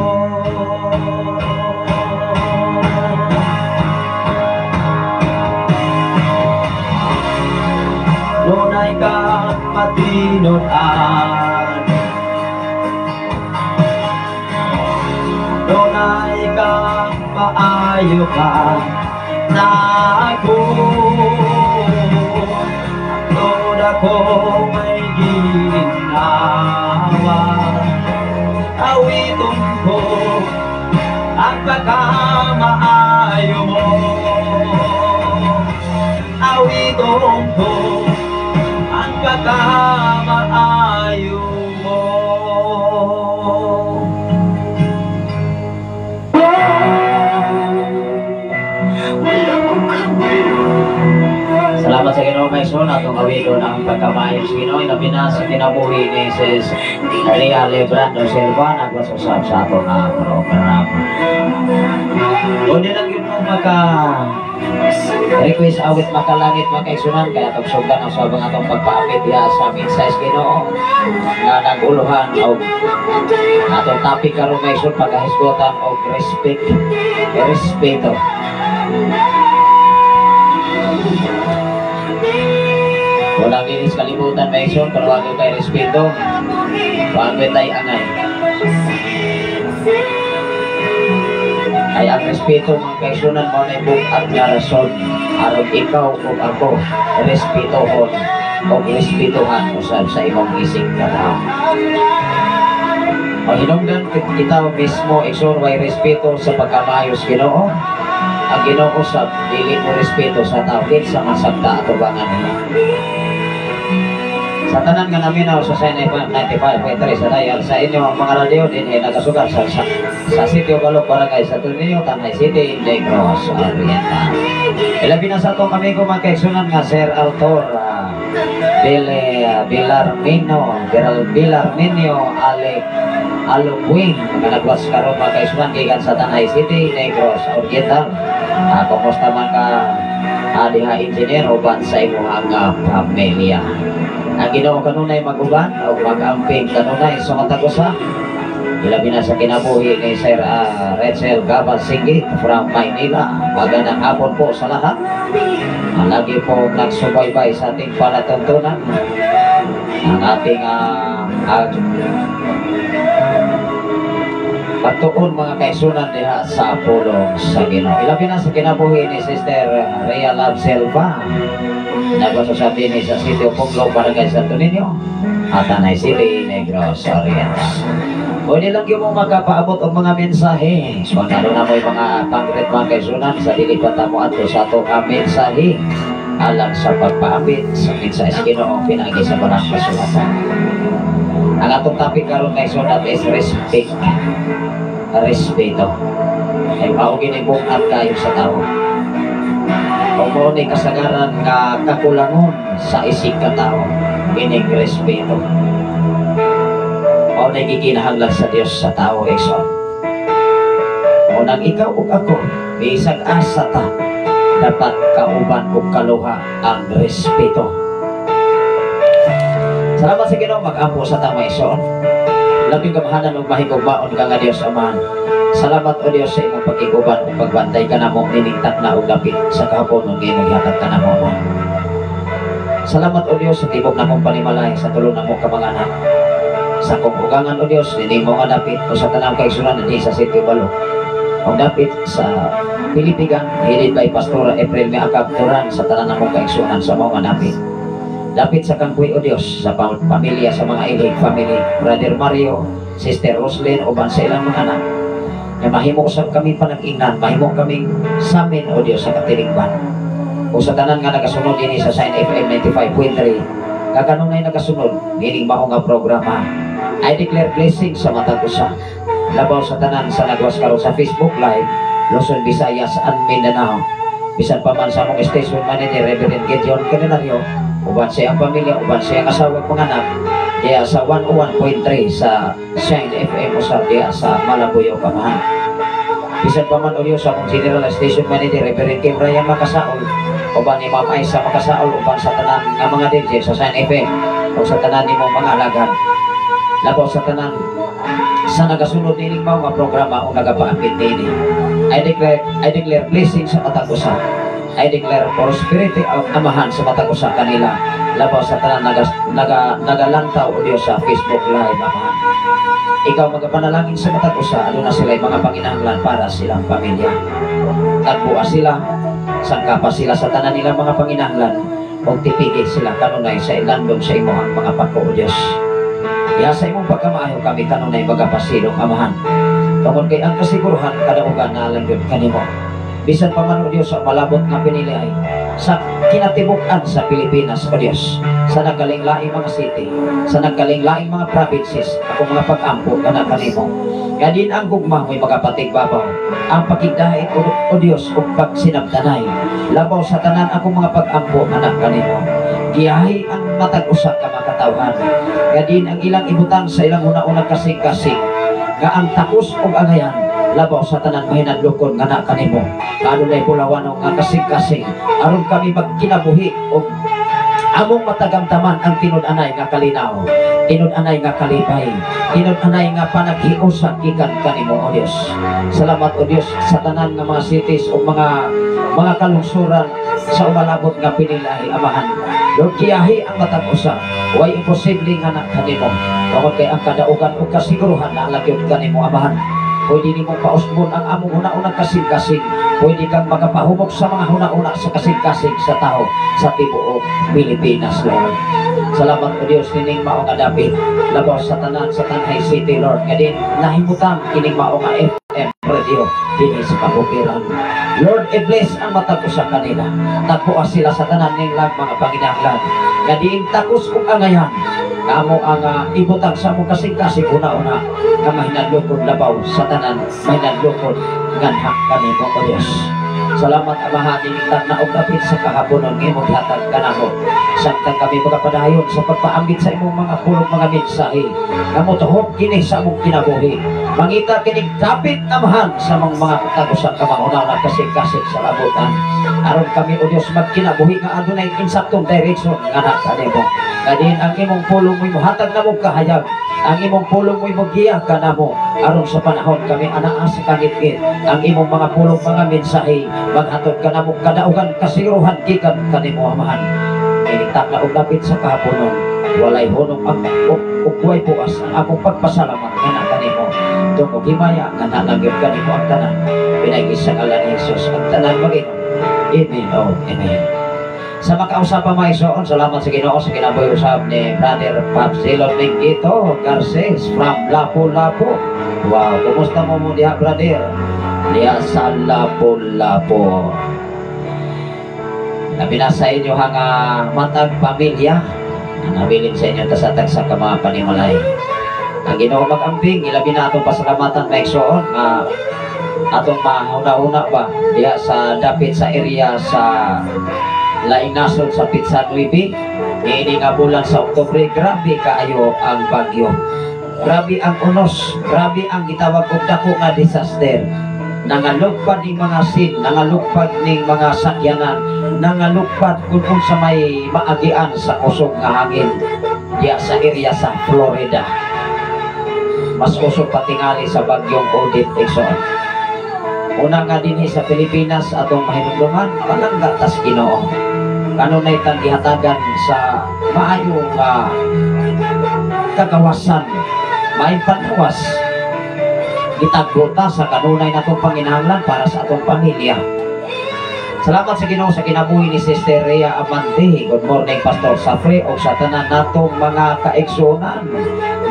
Dunay kang matinud-an, dunay kang maayo ka na ako. Hangtod ako may ginhawa, awiton ko ang pagkamaayo mo. Awiton ko ang pagkamaayo mo. Wala ko kabalo. Salamat sa Ginoo may son atong awiton ang pagkamaayo sa Ginoo ilabi na sa kinabuhi ni Sis Ria Lebrando Silva nagwasusab sa atong programa. Pwede lang yun mo maka request awit makalangit makaigsunan kaya atong sugdan ang sabang atong pagpaapit diha sa mensahe sa Ginoo nga naguluhan og atong topic karon may son pagkahisgotan og respect, respeto. Walang linis kalibutan may son pero wag kay respeto, wag tay angay. Ay ang respeto mga kaigsunan mo na bukat nga rason aron ikaw ug ako respetohon o respetuhan usab sa imong isig katao. O hinungdan kita mismo igsoon way respeto sa pagkamaayos Ginoo. Ang Ginoo sab dili mo respeto sa tao kinsa man sabta atubangan niya. Sa tanan nga naminaw sa Shine FM 95.3 sa dial sa inyo ang mga radyo din ay nagasugar sa Sitio Balok, Barangay Santo Niño, Tanay City, Negros Oriental. Ilabi na sa atong amigo mga kaigsunan nga Sir Arthur Villarmino, Villarminio Alec Aluquin nga nagwas karon mga kaigsunan gikan sa Tanay City, Negros Oriental. Kumusta man ka diha engineer uban sa imong pamilya. Ang Ginoo kanunay mag-uban o mag-amping kanunay sa matag usa. Ilabi na sa kinabuhi ni Sir Rachel Gabal Singit from Maynila. Magandang hapon po sa lahat. Lagi po nagsubaybay sa ating palatuntunan. Ang ating patuon mga kaisunan diha sa pulong sa Ginoo. Ilabi na sa kinabuhi ni Sister Rhea Love Silva. Nagwasasabi ni sa Sitio Puglo, Barangay Santo Niño, Tanay City, Negros Oriental. Pwede lang yung mga makapaabot og mga mensahe. So, lalo na mo yung mga pangret mga kaisunan sa dili pa tamo adto sa ato ang mensahe alang sa pagpaapit sa mensahe sa Ginoo pinaagi sa banang kasulatan. Ang atong topic karon kaisunan is respect. Respeto. Ay mao gini bukat kayo sa tao. Kung mo ni kasagaran nga kakulangon sa isig katao, ining respeto. Mao na gikinahanglan sa Dios sa tao, igsoon. O nang ikaw ug ako, bisag asa ta, dapat kauban ug kaluha ang respeto. Salamat sa Ginoo, mag-ampo sa tama, igsoon. Labing kamahanan ug mahigugmaon ka nga Dios Amahan. Salamat o Dios sa imong pagkiguban ug pagbantay kanamo niningtak na og dapit sa kahapon ug imong gihatag kanamo. Salamat o Dios sa tibok namong panimalay sa tulo namo ka mga anak. Sa akong ugangan o Dios ninimo nga dapit o sa tanang kaigsunan dinhi sa Sitio Balok. Og dapit sa Pilipigan headed by Pastora April Miakab Turan sa tanan namong kaigsunan sa mao nga dapit. Dapit sa Kangkuy o Dios sa pamilya sa mga ilig family, Brother Mario, Sister Roslyn uban sa ilang mga anak. Nga mahimo usab kami panag-ingnan, mahimo kaming samin o Dios sa katilingban. O sa tanan nga nagasunod dinhi sa Shine FM 95.3, kakanunay nagasunod nining mao nga programa. I declare blessing sa matag usa. Labaw sa tanan sa nagwas karon sa Facebook Live, Luzon, Visayas and Mindanao. Bisan pa man sa among station manager Reverend Gideon Candelario, uban sa iyang pamilya, uban sa iyang asawa ug mga anak, diya sa 101.3 sa Shine FM usab diya sa Malabuyo, Kamahan. Bisan pa man, O Diyos, sa among General Station Manager, Reverend Kim Ryan Makasaol, uban ni Ma'am Aisa Makasaol, uban sa tanan nga mga DJ sa Sign FM, o sa tanan nimong mga alagad. Labaw sa tanan sa nagasunod nining mao nga programa o nagapaapit nini. I declare blessing sa matag usa. I declare prosperity ang Amahan sa matag usa kanila. Labaw sa tanan nagalantaw, O Diyos, sa Facebook Live, Amahan. Ikaw magapanalangin sa matag usa, aduna sila mga panginahanglan para silang pamilya. Tagbua sila, sangkapa sila sa tanan nilang mga panginahanglan, ug tipigi sila kanunay sa ilandong sa imong mga pako, O Diyos. Ya sa imong pagkamaayo kami kanunay magapasilong, Amahan. Tungod kay ang kasiguruhan kadaugan na lang yun kanimo. Bisan pa man, O Diyos, sa malabot nga pinili sa kinatibuk-an sa Pilipinas, O Diyos, sa nagkalinglaing mga city, sa nagkalinglaing mga provinces, ako mga pag-ampo kana kanimo. Nga din ang gugma mo'y magapatigbabaw, ang pakigdahit, O Diyos, ug pagsinabtanay. Labaw sa tanan akong mga pag-ampo anak kanimo. Giyahi ang matag usa ka makatawhan. Nga din ang ilang ibutang sa ilang una-una kasing-kasing. Nga ang takos ug angayan labaw sa tanan mahinadlokon nga na kanimo. Kanunay bulawanong nga kasing-kasing aron kami magkinabuhi ug among matagamtaman ang tinud-anay nga kalinaw, tinud-anay nga kalipay, tinud-anay nga panaghiusa gikan kanimo, O Dios. Salamat, O Dios, sa tanan nga mga cities o mga kalungsuran sa umalabot nga pinilahi, Amahan. Lord, giyahi ang matag usa. Way imposible nga na kanimo. Tungod kay ang kadaugan ug kasiguruhan na alagyod kanimo, Amahan. Pwede nimo pausbon ang among huna-unang kasing-kasing. Pwede kang magapahumok sa mga huna-una sa kasing-kasing sa tao sa tibuok Pilipinas, Lord. Salamat, O Dios, nining mao nga dapit. Labaw sa tanan sa Tanay City, Lord. Nga din nahimutang kining mao nga FM radio dinhi sa kabukiran. Lord, i-bless ang matag usa kanila. Tagpuas sila sa tanan nilang mga panginahanglan. Nga diin takos ug angayan. Kamo ang ibutang sa among kasing-kasing una-una nga mahinadlokon labaw sa tanan, mahinadlokon nganha kanimo, O Dios. Salamat, Amahan, ining na og dapit sa kahaponon nga imong gihatag kanamo. Samtang kami magapadayon sa pagpaambit sa imong mga pulong, mga mensahe nga motuhog kini sa among kinabuhi. Mangita kining dapit, Amahan, sa mga tag-usa ka mga kasing-kasing sa labutan. Aron kami, O Dios, magkinabuhi nga adunay insaktong direction nga na kanimo. Nga diin ang imong pulong mo'y mohatag namo kahayag. Ang imong pulong mo'y mogiya kanamo. Aron sa panahon kami anaa sa kangitngit, ang imong mga pulong, mga mensahe, maghatod kanamo kadaugan kasiguruhan gikan kanimo, Amahan. Ining na og dapit sa kahaponon, walay hunong ang ug way puas ang akong pagpasalamat nga na kanimo. Tungod himaya nga na lang gyud kanimo ang tanan. Pinaagi sa ngalan ni Jesus ang tanan mag-ingon, "Amen o Amen." Sa makausa pa, mga igsoon, salamat sa Ginoo sa kinabuhi usab ni Brother Papsilon Lingito Garces from Lapu-Lapu. Wow, kumusta mo mo diha, brother? Diha sa Lapu-Lapu. Labi na sa inyo nga matag pamilya, nabilin sa inyo tasa-tagsa ka mga panimalay. Ang Ginoo mag-amping, ilabi na atong pasalamatan, mga igsoon, nga atong mahuna-huna ba diha sa dapit sa area sa laing nasod sa Pizza 9 niini nga bulan sa Oktubre. Grabe kaayo ang bagyo, grabe ang unos, grabe ang gitawag og dako nga disaster. Nangalugpad ning mga sin, nangalugpad ning mga sakyanan, nangalugpad kung unsa may maagian sa kusog nga hangin diya sa area sa Florida. Mas usog patingali sa bagyong Odette, igsoon. Una nga dinhi sa Pilipinas, atong mahinumduman, palangga tas Ginoo. Kanunay tang gihatagan sa maayo nga kagawasan, maayong pangawas. Gitagbo ta sa kanunay natong panginahanglan para sa atong pamilya. Salamat sa Ginoo sa kinabuhi ni Sister Rhea Amante. Good morning, Pastor Safre, o sa tanan natong mga kaigsuonan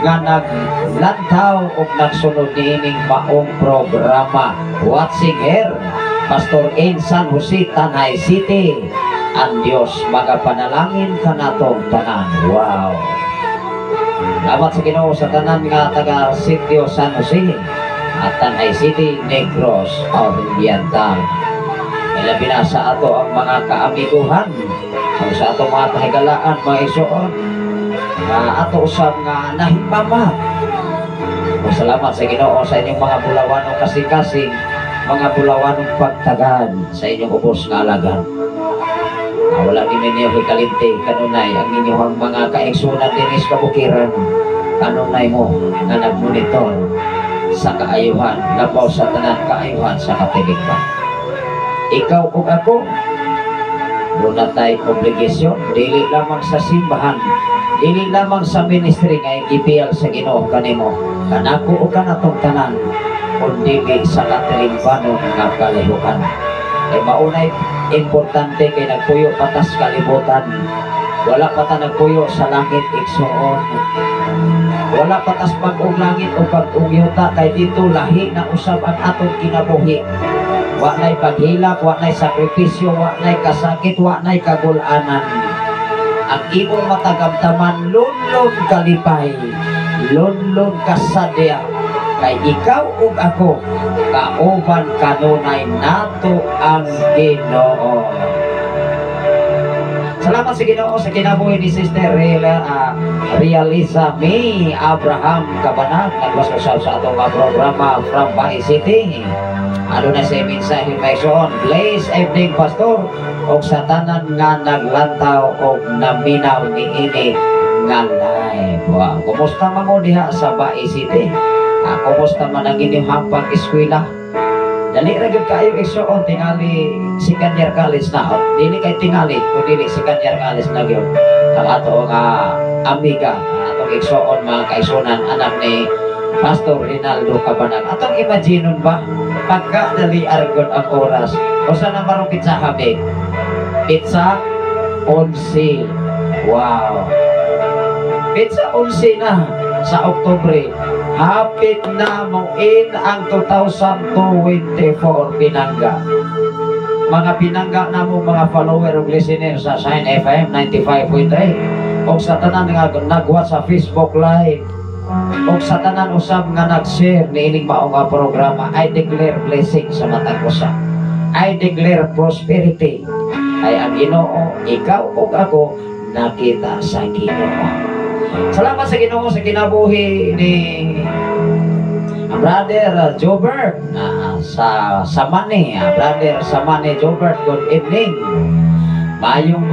nga naglantaw o nagsunod niining maong programa. Watching here, Pastor in San Jose, Tanay City. Ang Diyos magapanalangin kanatong tanan. Wow. Salamat sa Ginoo sa tanan nga taga Sitio San Jose at Tanay City, Negros Oriental. Ilabi na sa ato ang mga kaamiguhan, ang sa ato mga kahigalaan, mga igsoon, nga ato usab nga nahimama. Salamat sa Ginoo sa inyong mga bulawan o kasing-kasing. Mga bulawanong pagtagad sa inyong ubos nga alagad. Wala din ninyo hikalimti kanunay ang inyong mga kaigsunan dinis kabukiran, kanunay mo nga nagmonitor sa kaayuhan, labaw sa tanan, kaayuhan sa katilingban. Ikaw ug ako, duna tay obligasyon, dili lamang sa simbahan, dili lamang sa ministry nga gibiyal sa Ginoo kanimo, kanako o kanatong tanan, kundi sa katilingbanon nga kalihukan. Kay maunay importante kay nagpuyo patas kalibutan. Wala pa ta nagpuyo sa langit, igsuon. Wala pa tas bag-ong langit o bag-ong yuta kay dito lahi na usab ang atong kinabuhi. Wa nay paghilak, wa nay sakripisyo, wa nay kasakit, wa nay kagulanan. Ang imong matagamtaman, lunlun kalipay, lunlun kasadya, kay ikaw ug ako kauban kanunay nato ang Ginoo. Salamat sa Ginoo sa kinabuhi ni Sister Realiza May Abraham Cabanag, nagwasosab sa atong programa from Bahi City. Ano na sa mensahe, Maison? "Bless evening, Pastor, og sa tanan nga naglantaw og naminaw ni ini nga live." Wow. Kumusta man mo diha sa Bahi City? Kumusta man ang inyong hampang eskwela? Dali ra gyud kaayo, igsuon, tingali second year college na. O, dili kay tingali, kun dili second year college na gyud. Ang ato nga amiga, ang atong igsuon, mga kaigsunan, anak ni Pastor Rinaldo Cabanag. Atong imaginon ba pagka dali argon ang oras? O sa na marong pizza habi? Pizza 11. Wow. Pizza 11 na sa Oktubre. Hapit na mo in ang 2024, pinangga. Mga pinangga na mo mga follower ug listener sa Shine FM 95.3 og sa tanan nga nagwatch sa Facebook Live og sa tanan usab nga nag-share niining mao nga programa, I declare blessing sa matag usa. I declare prosperity. Ay ang Ginoo, ikaw ug ako nakita sa Ginoo. Salamat sa Ginoo sa kinabuhi ni Brother Jobert sa Samani, Brother Samani Jobert, good evening. Maayong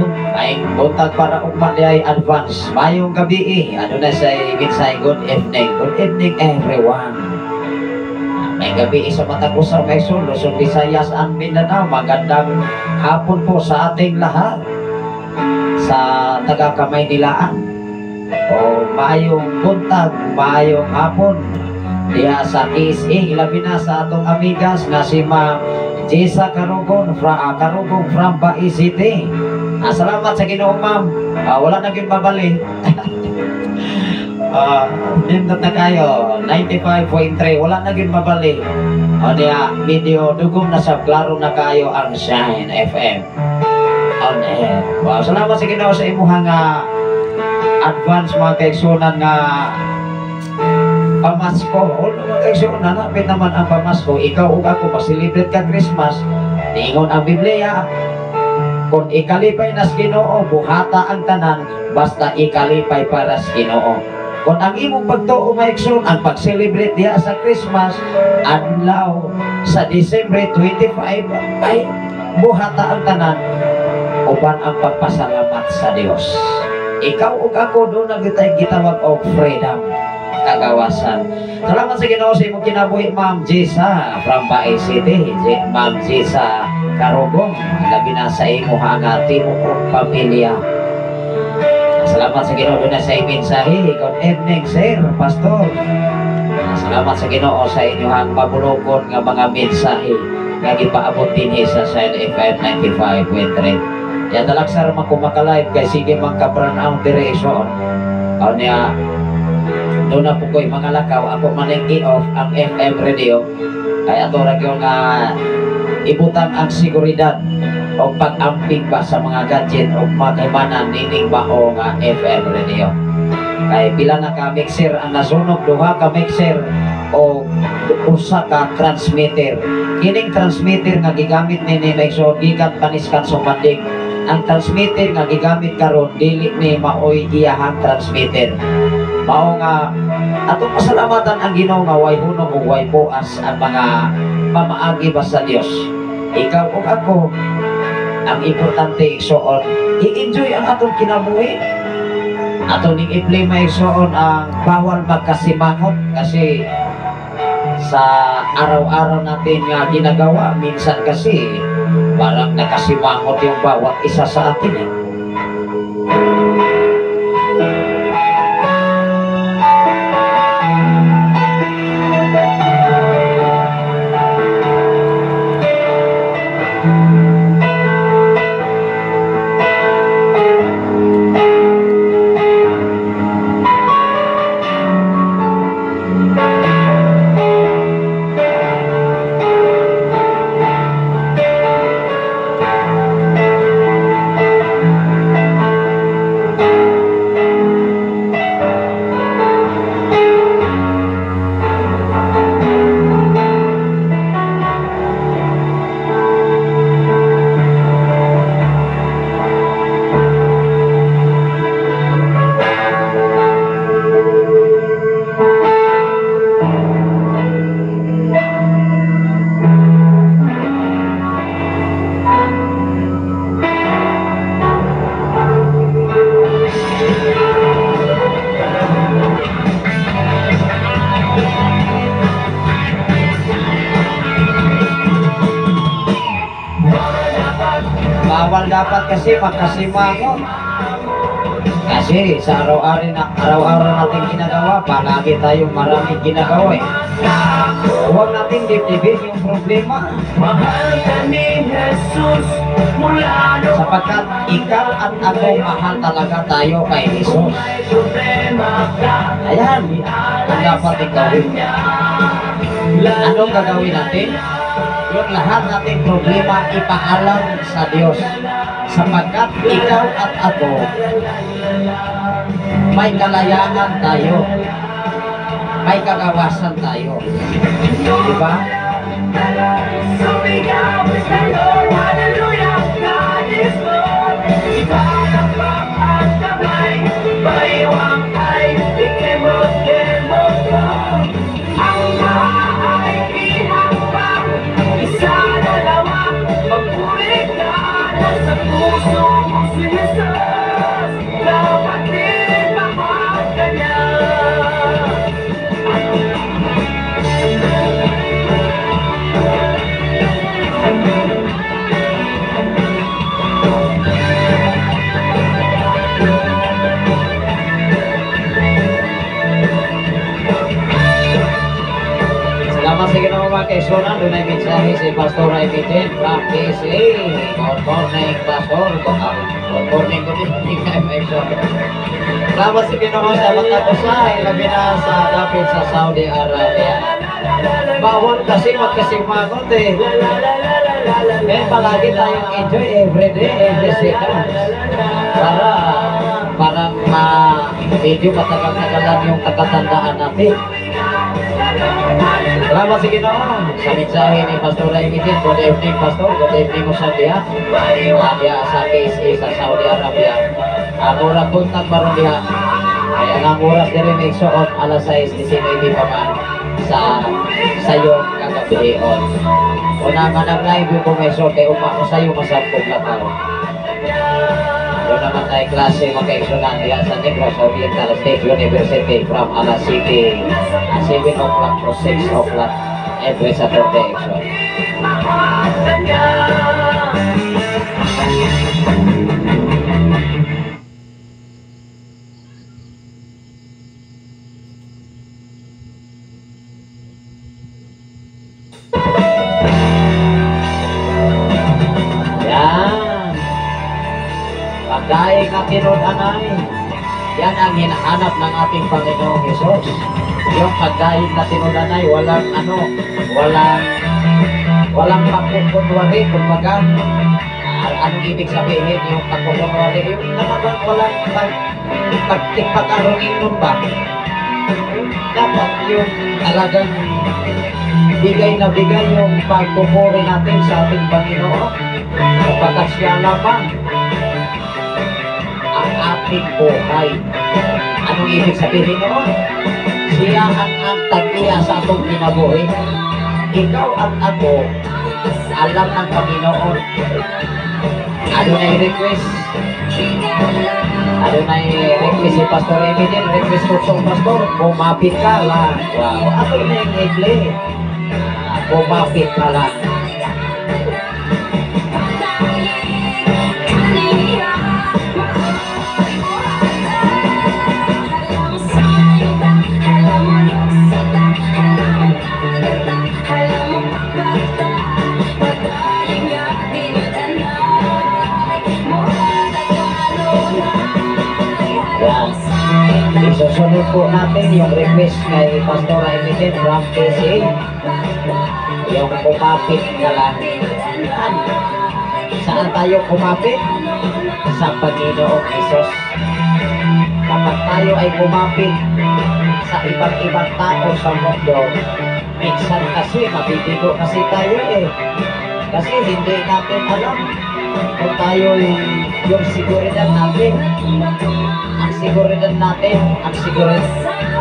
buntag para ugma ay advance. Maayong gabi eh. Ano na sa minsay, good evening. Good evening, everyone. May gabi sa matag usa may Luzon, Visayas and Mindanao. Magandang hapon po sa ating lahat sa taga Kamaynilaan. O maayong buntag, maayong hapon diha sa KSA, labi na sa atong amigas nga si Ma'am Jessa Karugon, Karugong from Bai City. Salamat sa Ginoo, ma'am. Wala na gyud mabali. Nindot na kayo 95.3, wala na gyud mabali. O niya medyo dugong na sa klaro na kayo ang Shine FM on air. Wow, salamat sa Ginoo sa imuhang advance, mga kaigsunan, nga pamasko. O mga kaigsunan, napit naman ang pamasko. Ikaw ug ako pa-celebrate ka Christmas. Niingon ang Biblia, kung ikalipay nas Ginoo, buhata ang tanan basta ikalipay para sa Ginoo. Kung ang imong pagtuo, mga igsoon, ang pag-celebrate diha sa Christmas adlaw sa December 25 ay buhata ang tanan uban ang pagpasalamat sa Dios. Ikaw ug ako duna gitay gitawag og freedom, kagawasan. Salamat sa Ginoo sa imong kinabuhi, Ma'am Jessa from Bae City. Ma'am Jessa Karugong, labi na sa imo nga tibuok pamilya. Salamat sa Ginoo duna sa mensahe. "Good evening, sir, pastor." Salamat sa Ginoo sa inyong mabulokon nga mga mensahe nga gipaabot dinhi sa Shine FM 95.3. Ya dalaksar man ko maka-live kay sige man ka brown out direction. O niya doon na po ko'y mga lakaw, ako man ang i-off ang FM radio kay ato ra gyud nga ibutang ang seguridad o pag-amping ba sa mga gadget o mga nining bao nga FM radio. Kay pila na ka mixer ang nasunog, duha ka mixer o usa ka transmitter. Kining transmitter nga gigamit nini may so gikan paniskan sumandig. Ang transmitter nga gigamit karon dili ni maoy iyahang transmitter. Mao nga atong pasalamatan ang Ginoo nga way hunong ug way puas ang mga pamaagi ba sa Dios. Ikaw ug ako, ang importante igsoon, i-enjoy ang atong kinabuhi. Ato ning i-play maigsoon ang bawal magkasimangot kasi sa araw-araw natin nga ginagawa, minsan kasi parang nakasimangot yung bawat isa sa atin eh. Bawal dapat kasi magkasimangot. Kasi sa araw-araw natin ginagawa, palagi tayong maraming ginagawa eh. Huwag natin dibdibin yung problema. Sapagkat ikaw at ako, mahal talaga tayo kay Jesus. Ayan, ang dapat gawin. Anong gagawin natin? Yung lahat nating problema ipaalam sa Diyos. Sapagkat ikaw at ako, may kalayaan tayo. May kagawasan tayo. Diba? Kay Sonan, doon ay mensahe si Pastor Emitin from KSA. Good morning, Pastor. Good morning, good evening, MXO. Salamat sa Ginoo sa matagusay, labi na sa dapit sa Saudi Arabia. Bawal kasi magkasimangot eh. Kaya palagi tayong enjoy every day, every second. Para parang medyo matagal-tagal lang yung katatandaan natin. Salamat sa Ginoo sa mensahe ni Pastor Emitin. Good evening, Pastor. Good evening mo sa diha. Diha sa KSA sa Saudi Arabia. Ang oras buntag baron diha. Kaya ang oras diri may suot alas 6:19 pa man sa sayo kagabion. Una nga nag-live yung kumeso kay uma ko sayo masabkog lakaw. Doon naman tayo klase magkaigsunan diha sa Negros Oriental State University from alas City 7 o'clock to 6 o'clock every Saturday. So. Pagdaing na tinud-anay, yan ang hinahanap ng ating Panginoong Hesus. Yung pagdaing na tinud-anay, walang ano, walang pagkukunwari, kumbaga, anong ibig sabihin yung pagkukunwari? Yung talagang walang pagkarungin nun ba? Dapat yung talagang bigay na bigay yung pagpupuri natin sa ating Panginoon. Sapagkat siya lamang ang ating buhay. Anong ibig sabihin noon? Siya ang tag-iya sa atong kinabuhi. Ikaw at ako, alam ng Panginoon. Ano na i-request? Ano na i-request si Pastor Emilien? Request ko sa Pastor, kumapit ka lang. Wow, ako na yung i-play. Kumapit ka lang. Isusunod po natin yung request kay Pastor Emilien from KCA. Yung kumapit ka lang. Saan? Saan tayo kumapit? Sa Panginoong Hesus. Kapag tayo ay kumapit sa iba't ibang tao sa mundo, minsan kasi mabibigo kasi tayo eh. Kasi hindi natin alam kung tayo yung siguridad natin. Ang siguridad natin, ang siguridad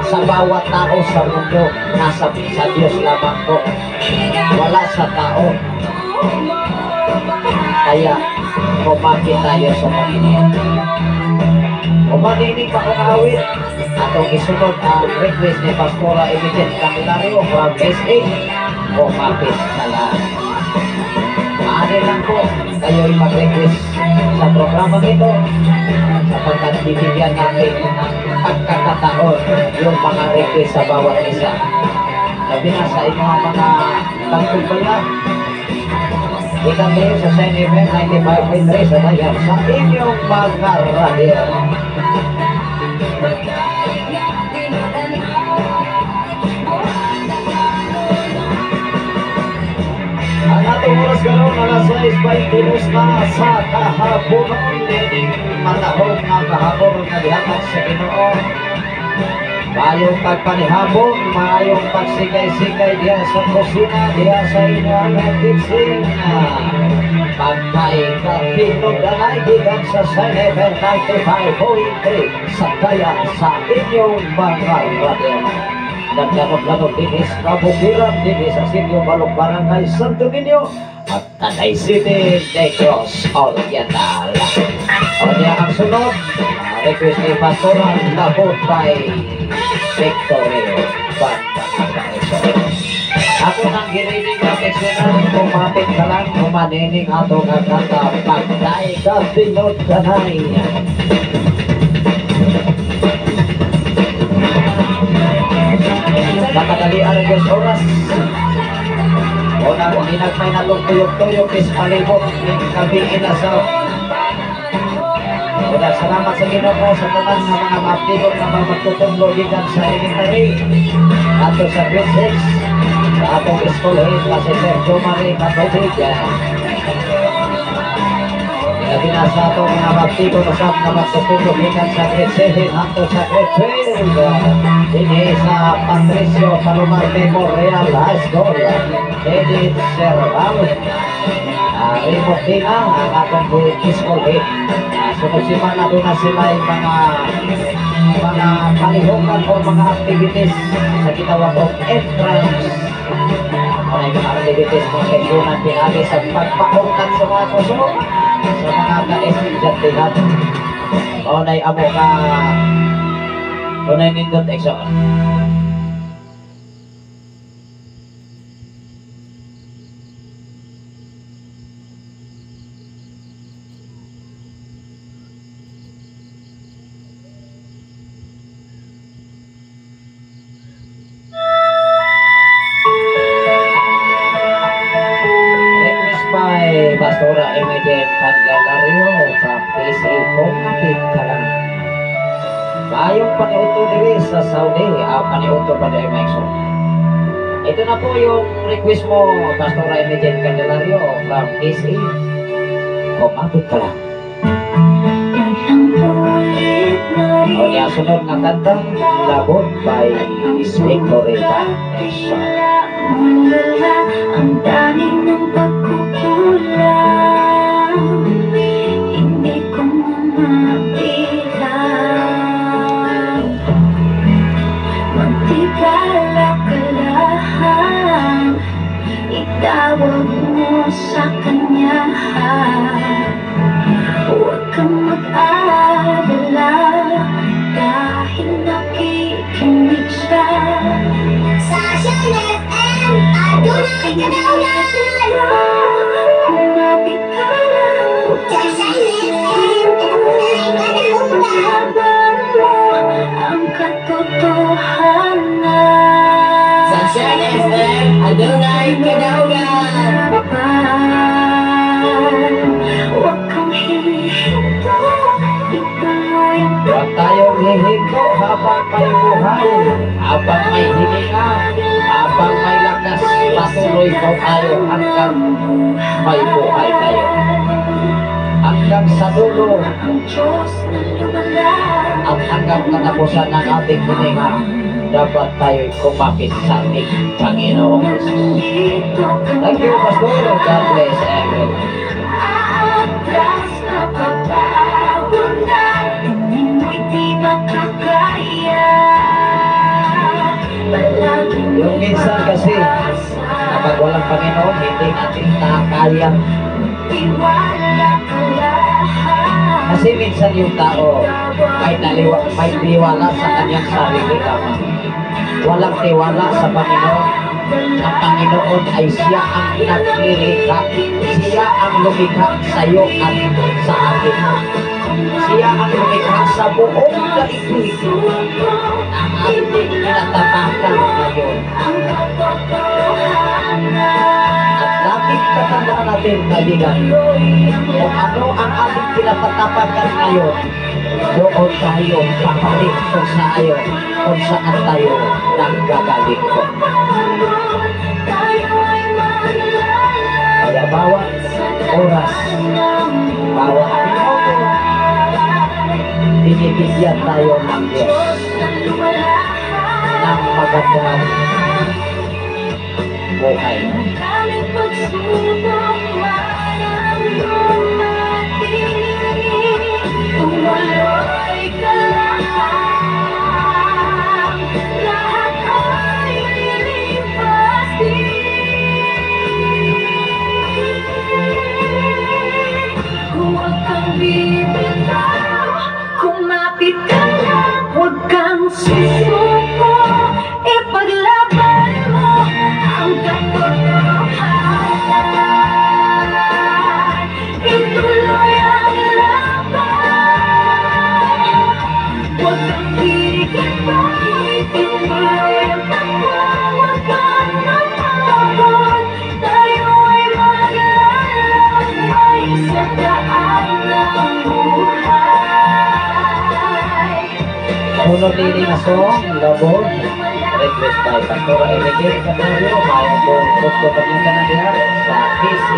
sa bawat tao sa mundo, nasa sa Diyos lamang po. Wala sa tao. Kaya, kumapit tayo sa Panginoon. Kumaninig pa kong awit, atong isunod ang request ni Pastora Emilien Candelario from SA, kumapit sa lahat. Maaari lang po kayo'y mag-request sa programa nito sapagkat bibigyan natin ng pagkakataon yung mga request sa bawat isa. Labi na sa inyong mga pagtubaya. Kita kayo sa Shine FM 95.3 sa Dayan sa inyong mga radyo. Ang atong oras karon alas 6:22 na sa kahaponon, nining matahong nga kahapon nga gihatag sa Ginoo. Maayong pagpanihabon, maayong pagsigay-sigay diha sa kusina, diha sa inyong kitchen. Pagkain ka tinudanay gikan sa Shine FM 95.3 sa Dayan sa inyong mga radyo. Naglanog-lanog dinis kabukiran dinis sa Sitio Balok, Barangay Santo Niño at Tanay City, Negros Oriental. O niya ang sunod, request ni Pastora Labot by Victorio Banda. Ako nang girinig na eksyonan, kumapit ka lang, kumanining ato nga kanta, pagday ka tinudanay. Nakadalian ang Diyos oras. Unang hinagmay na tuyok-tuyok is palibot ng kabiin na sa. Unang salamat sa Ginoo sa tanan nga mga maaptigon nga mga magtutudlo gikan sa elementary ato sa grade 6 sa atong school head na si Sir Jomari Katobig. Labi na sa atong mga maaptigon usab nga magtutudlo gikan sa grade 7 hangtod sa grade 12. Dinhi sa Patricio Palomar Memorial High School, Edith Serval, Raymond Dina, ang atong school head. Sunod semana doon na sila yung mga kalihukan o mga activities sa gitawag og entrance. Mga mga activities mga kaisunan pinagi sa pagpaungkat sa mga kuso sa mga ka-estudyante. Maunay amo ka tunay nindot eksoon. Request by Pastora Emilien Candelario from PCA, kumapit ka lang. Maayong paniuto diri sa Saudi, paniuto pa diri Maxo. Ito na po yung request mo, Pastora Emilien Candelario from PCA. Kumapit ka lang. O niya sunod na kanta, Labot by Victory Band. Ang dami ng pagkukulang, hindi ko mamapit. kadaugan! Kumapit ka lang. Sunshine FM, adunay kadaugan! Ang katotohanan. Sunshine FM, adunay kadaugan! Huwag kang hihinto, ituloy ang Huwag tayong hihinto habang may buhay, habang may hininga, habang may lakas, patuloy po tayo hanggang may buhay tayo. Hanggang sa dulo ang Diyos na lumalaki. At hanggang katapusan ng ating hininga, dapat tayo'y kumapit sa ating Panginoong Jesus. Nandito ka. Thank you, Pastor. God bless everyone. Aatras ka pa ba? Wala, tingin mo'y di makakaya. Palaging Yung minsan kasi, kapag walang Panginoon, hindi natin nakakayang. Tiwala ka lahat. Kasi minsan yung tao may tiwala sa kanyang sarili lamang. Walang tiwala sa Panginoon. Ang Panginoon ay siya ang naglilikha. Siya ang lumikha sa iyo at sa akin. Siya ang lumikha sa buong daigdig na ating tinatapakan ngayon. Ang katotohanan. At laging tatandaan natin, kaibigan, kung ano ang ating tinatatapakan ngayon, doon tayo babalik kung saan tayo nanggagaling po. Tayo ay maglalakbay Kaya bawat oras, bawat minuto, binibigyan tayo ng Diyos ng magandang buhay. Maraming pagsubok man ang dumating, tumuloy ka lang. Lahat ay lilipas din. Huwag kang bibitaw, kumapit ka lang. Huwag kang susuko, ipaglaban mo ang katotohanan. Ituloy ang laban. Huwag kang hihinto, ituloy ang takbo. Huwag kang mapagod, tayo ay maglalakbay sa daan ng buhay. Sunod nini nga song, Labon, request by Pastora Enrique Canario, mayong po gusto kami tanan diha sa KC.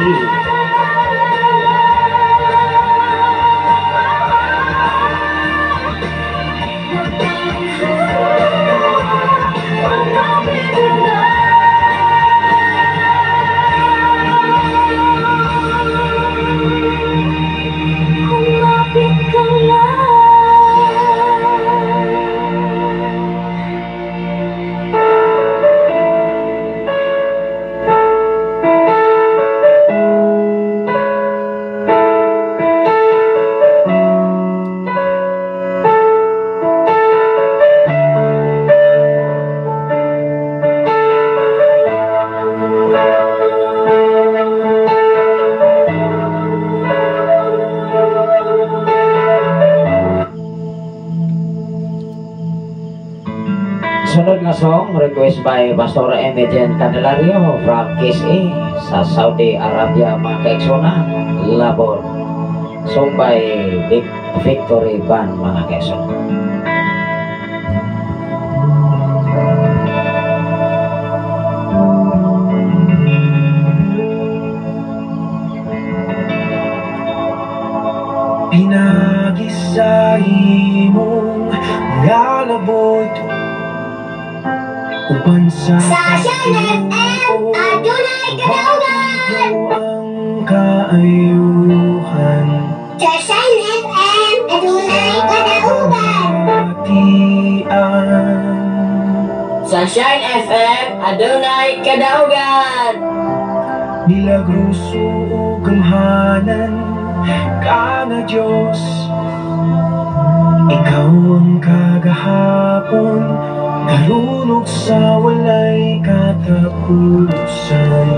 Huwag kang bibitaw. Kumapit ka lang. Sunod nga song, request by Pastor Emigen Candelario from KSA sa Saudi Arabia, mga kaigsuonan, Labor. Song by Big Victory Band, mga kaigsuonan. Pinaagi sa imong mga labot uban sa Sunshine FM, adunay kadaugan! ang kaayuhan. Sunshine FM, adunay kadaugan! Batian. Sunshine FM, adunay kadaugan! Milagroso ug gamhanan ka nga Diyos. Ikaw ang kagahapon, Karunok sa walay katapusan,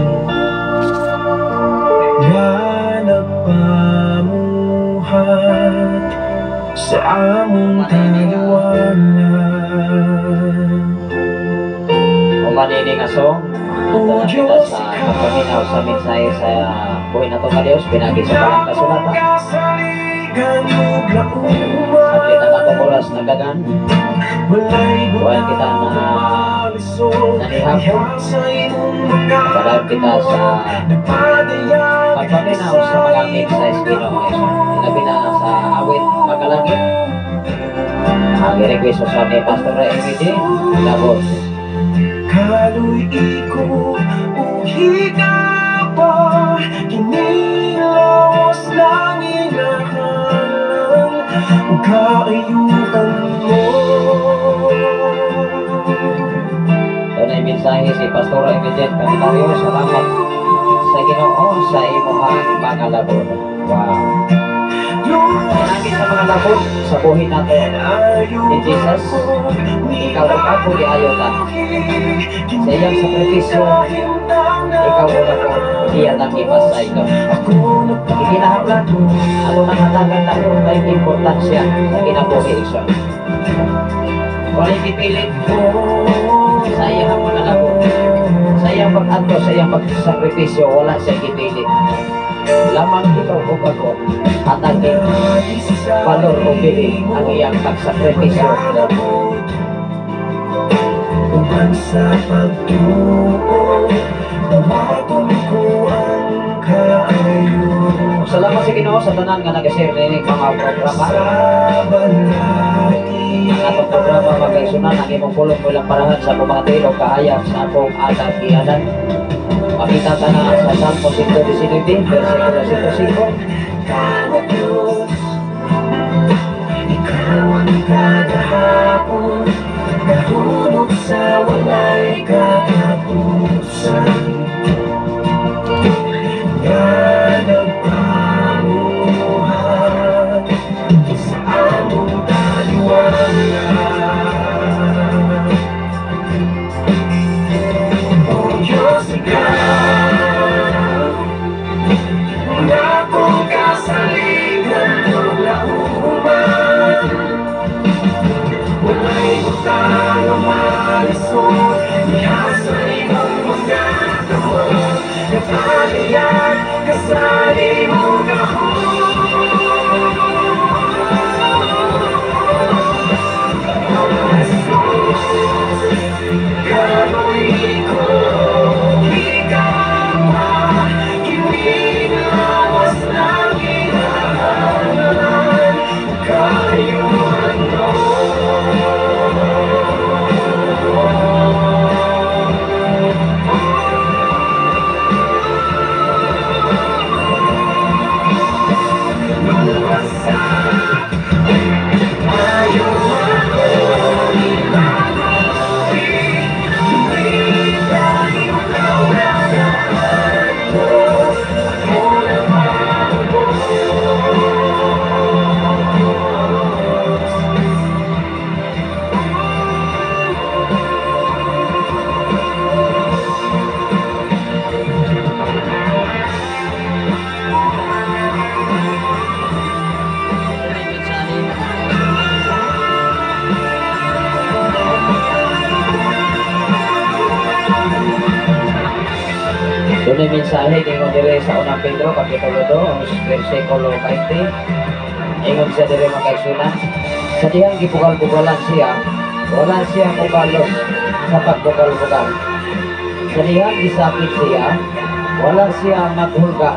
nga nagpamuhat sa among taliwala. Human ini nga song, O na kita Diyos, sa pagpaminaw sa mensahe sa buhay nato nga Dios pinagi sa balang kasulatan. Kasaligan ug lauman, Saglit ang atong oras nagdagan. walay Buhay kita na malisod nanihapon. sa imong mga Padayon kita sa Napadayag pagpaminaw sa mga mensahe sa Ginoo Jesus. Labi na sa awit Magalangit. Ang i-request sa ni Pastor MD Labos. Kaloy ko higaba, kinilawas lang inahanan ug kaayuhan mo. Doon ay mensahe si Pastor MD Candelario. Salamat sa Ginoo sa imuhang mga labor. Wow. Pinagi sa mga labor sa buhi nato ni Jesus, ikaw ug ako giayo ta. Sa iyang sakripisyo, ikaw ug ako iya nang ipasaylo. Ikinahanglan ato nang hatagan nato kay importansya sa kinabuhi, igsoon. Walay gipilit sa iyang mga labor. Sa iyang pag-adto, sa iyang pagsakripisyo, wala siya gipilit. Lamang ikaw ug ako hatagin valor o bili ang iyang pagsakripisyo. Uban sa pagtuo, dawaton ko ang kaayo. Salamat sa Ginoo sa tanan nga nag-share nining mga programa. Sa balaki Ang atong programa, mga kaigsunan, ang imong pulong mo ilang parahan sa akong mga tiil o kahayag sa akong adagianan. Makita ta na sa Salmo 119, versikulo 105. Ikaw, Diyos, ikaw ang kagahapon, nahulog sa walay katapusan, nga nagpamuhat sa among taliwala. O Diyos, ikaw ang akong kasaligan ug lauman. Walay butang nga malisod diha sa imong mga kamot, nagpadayag ka sa imong gahom. Jesus, kaloy ko, ikaw kinilawas ng inahanan, kaayuhan mo. Luwasa, ayaw ako Doon ay mensahe ingon dire sa Unang Pedro kapitulo 2 versikulo 20. Ingon siya dire, mga kaigsunan, sa dihang gibugal-bugalan siya, wala siya mobalos sa pagbugal-bugal. Sa dihang gisakit siya, wala siya maghulga.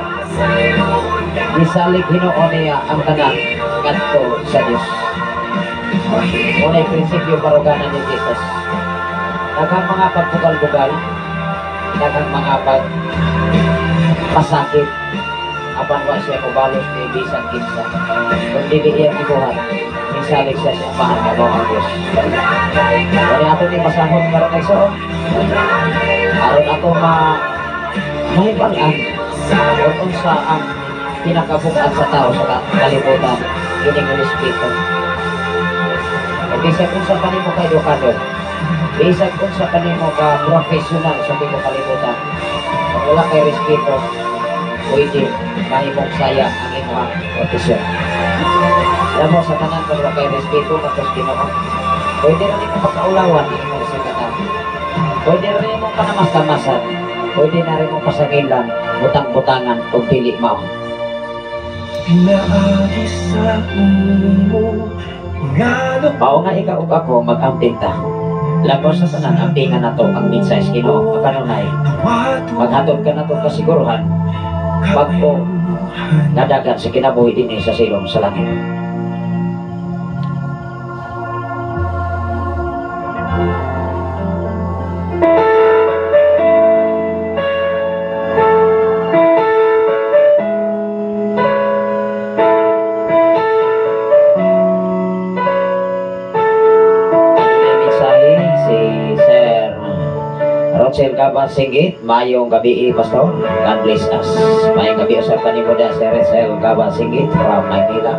Gisalig hinuon niya ang tanan ngadto sa Dios. Unay prinsipyo baruganan ni Jesus. Daghang mga pagbugal-bugal, daghang mga pag pasakit, apan wa siya mobalos ni bisan kinsa. Kung dili iya gibuhat, misalig siya sa amahan nga mao ang Dios. Wala ato ni basahon karon, igsoon. Aron ato ma mahibal-an kung unsa ang pinakabukat sa tao sa kalibutan, kining respeto. O bisan unsa pa nimo ka edukado, Bisag unsa kanimo ka professional sa tibuok kalibutan, kung wala kay respeto, pwede mahimong saya ang imong profesyon. Alam mo, sa tanan, kung wala kay respeto ngadto sa Ginoo, pwede rin imong pagkaulawan ang imong isigkatawo. Pwede rin imong panamas-tamasan. Pwede na rin imong pasangilan, butang-butangan, kung dili mao. Pinaagi sa imo nga Mao nga ikaw ug ako, mag-amping ta. Labaw sa tanan, ampingan nato ang mensahe sa Ginoo. Kanunay, maghatod ka nato kasiguruhan, bag-o nga dagan sa kinabuhi dinhi sa silong sa langit. May mensahe si Sir Rochel Gaba Singgit. Mayong gabi, Pastor. God bless us. Mayong gabi sa kanimo da, Sir Rochel Gaba Singgit from Maynila.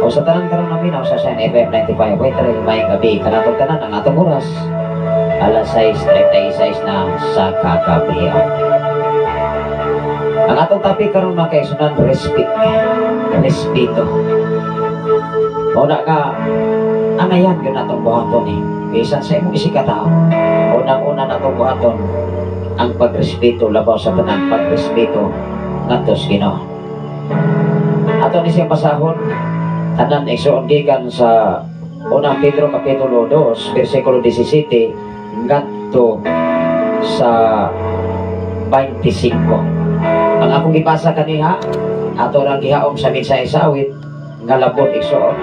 O sa tanan karon naminaw sa Shine FM 95.3, mayong gabi kanatong tanan. Ang atong oras, alas 6:36 na sa kagabi. Ang atong topic karon, mga kaigsuonan, respect. Respeto. Mao na ka angayan gyud natong buhaton eh. Bisan sa imong isigkatawo. Unang-una natong buhaton ang pagrespeto, labaw sa tanan pagrespeto ngadto sa Ginoo. Ato ni siyang basahon tanan, igsoon, gikan sa Unang Pedro kapitulo 2 bersikulo 17 ngadto sa 25. Ang akong gibasa kaniha, ato rang gihaom sa mensahe sa awit nga labot, igsoon.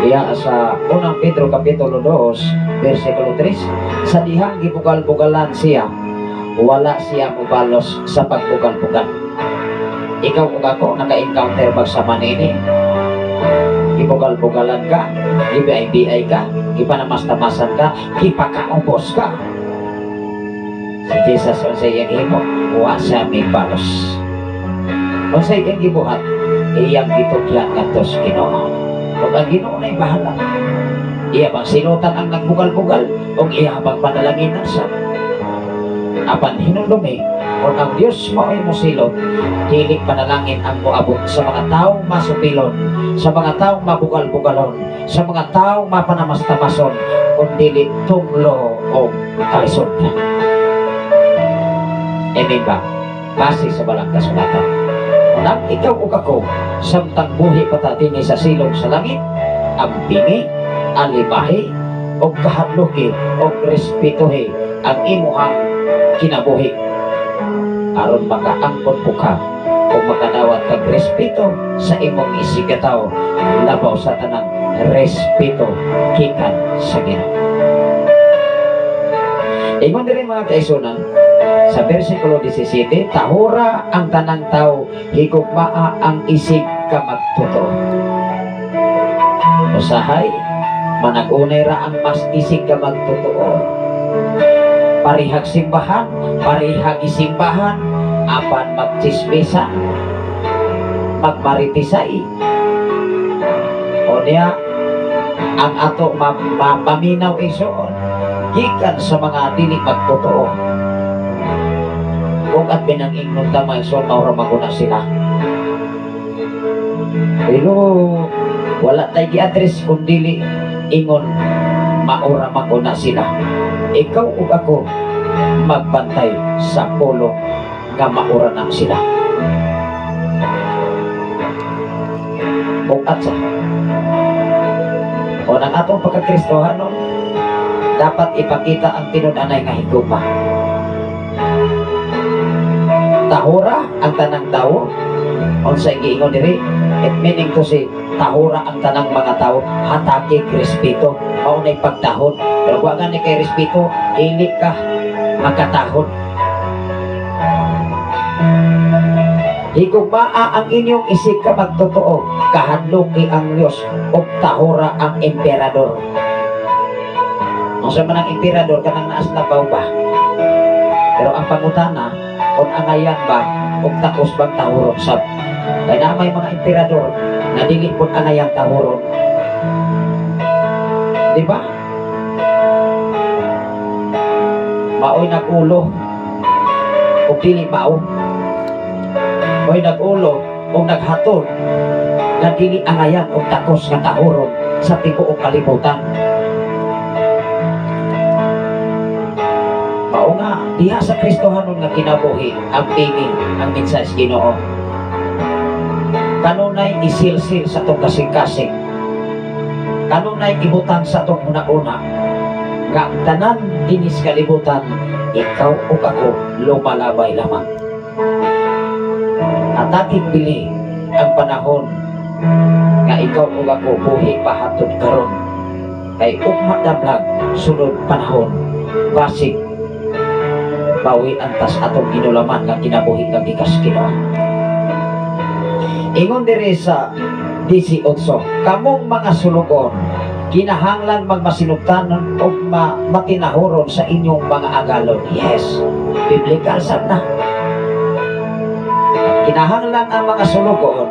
Diha sa Unang Pedro kapitulo 2 bersikulo 3, sa dihang gibugal-bugalan siya, wala siya mobalos sa pagbugal-bugal. Ikaw ug ako, naka-encounter bag sama niini? Gibugal-bugalan ka, gibi-bi ka, gipanamastamasan ka, gipakaubos ka. Si Jesus, unsa iyang gihimo? Wa siya mibalos. Unsa iyang gibuhat? Iyang gitugyan ngadto sa Ginoo. Ug ang Ginoo na'y bahala. Iya bang silutan ang nagbugal-bugal o iya bang panalanginan sa? Apan hinumdumi, kung ang Diyos mo ay mosilot, dili panalangin ang moabot sa mga taong masupilon, sa mga taong mabugal-bugalon, sa mga taong mapanamastamason, kung dili tumlo o kalisod. Amen ba? Base sa balang kasulatan. Nang ikaw ug ako, samtang buhi pa ta dinhi sa silong sa langit, ampingi, alibahi, og kahadluki, og respetuhi ang imuhang kinabuhi aron makaangkon po ka o makadawat kag respeto sa imong isigkatawo, labaw sa tanang respeto gikan sa Ginoo. Ingon diri, mga kaigsuonan, sa versikulo 17, tahura ang tanang tao, higugmaa ang isig ka magtotoo. Usahay, manag-unay ra ang mas isig ka magtotoo. Parihag simbahan, parihag isimbahan, apan magchismisa, magmaritisay. O niya, ang ato mapaminaw, igsoon, gikan sa mga dili magtotoo. Kung at binang-ingnon ta, mga igsoon, maura maguna sila. Pero wala tayo gi-address kung dili ingon maura maguna sila. Ikaw ug ako, magbantay sa pulong nga maura na sila. Bukat sa o ng atong pagkakristohano, dapat ipakita ang tinud-anay nga higugma. Tahura ang tanang tao. Unsa giingon diri? It meaning to say, tahura ang tanang mga tao, hatagi respeto, mao nay pagtahod. Pero wa gani kay respeto, dili ka makatahod. Higugmaa ang inyong isig ka magtotoo, kahadluki ang Dios ug tahura ang emperador. Unsa man ang emperador? Kanang naas na ba? Pero ang pangutana, kung angayan ba ug takos bang tahuron sab? Kay naa may mga emperador nga dili pud angayang tahuron. Di ba? Maoy nag-ulo ug dili mao. Maoy nag-ulo ug naghatol nga dili angayan og takos nga tahoron sa tibuok kalibutan. Mao nga diha sa Kristohanon nga kinabuhi ang pini ang mensahe sa Ginoo. Kanunay isilsil sa atong kasing-kasing. Kanunay ibutang sa atong una-una nga ang tanan dinis kalibutan, ikaw ug ako lumalabay lamang. Atagig bili ang panahon nga ikaw ug ako buhi pa hantod karon, kay ugma damlag sunod panahon basig bawi antas atong ginulaman nga kinabuhi nga gikas Ginoo. Ingon diri sa 18, kamong mga sulugon kinahanglan magmasinugtanon o matinahuron sa inyong mga agalon. Yes, biblical sab na. Kinahanglan ang mga sulugon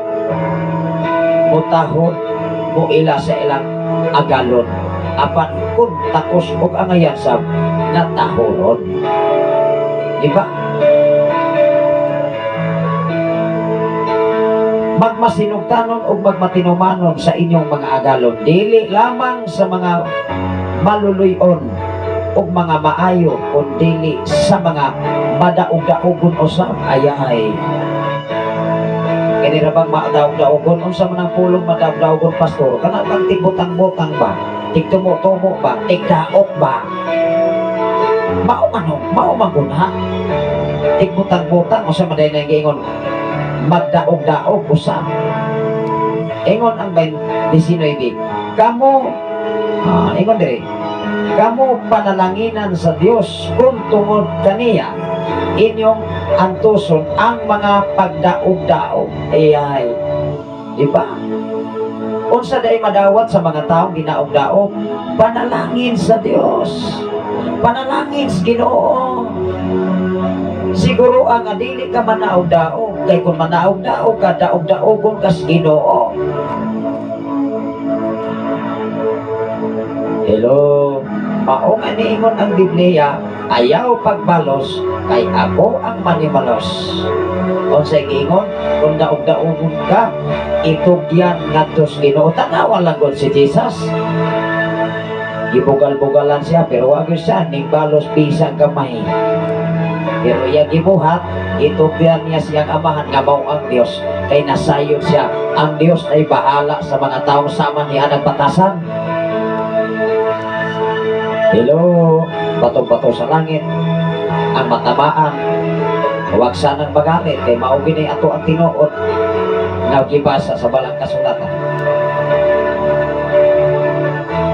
mutahod mo ila sa ilang agalon, apan kun takos og angayan sab nga tahuron. Di ba? Magmasinugtanon o magmatinumanon sa inyong mga agalon, dili lamang sa mga maluluyon o mga maayo, kundi sa mga madaog-daogon usab. Ayahay, kini ra bang madaog-daogon? Unsa man ang pulong madaog-daogon, pastor? Kana bang tigbutang-butang ba? Tigtumo-tumo ba? Tigdaot ba? Mao ano? Mao man guna. Tigbutang-butang unsa man day giingon? Magdaog-daog usab. Ingon ang 19, kamo ingon diri, kamo panalanginan sa Dios kung tungod kaniya inyong antuson ang mga pagdaog-daog. Ayay, di ba? Unsa day madawat sa mga taong ginaog-daog? Panalangin sa Dios, panalangin sa Ginoo. Siguro ang dili ka manaog-daog, kay kung manaog-daog ka, daog-daogon ka sa Ginoo. Hello, mao nga niingon ang Biblia, ayaw pagbalos kay ako ang manimalos. Unsay giingon? Kung daog-daogon ka, itugyan ngadto sa Ginoo. Tanawa lang gud si Jesus. Gibugal-bugalan siya pero wa gyud siya ningbalos bisan gamay. Pero iya gibuhat, itugyan niya siyang amahan nga mao ang Dios, kay nasayod siya. Ang Dios ay bahala sa mga taong sama niya nagpatasan. Hello, bato-bato sa langit ang matamaan. Huwag sanang magalit kay mao gini ato ang tinuod nga gibasa sa balang kasulatan.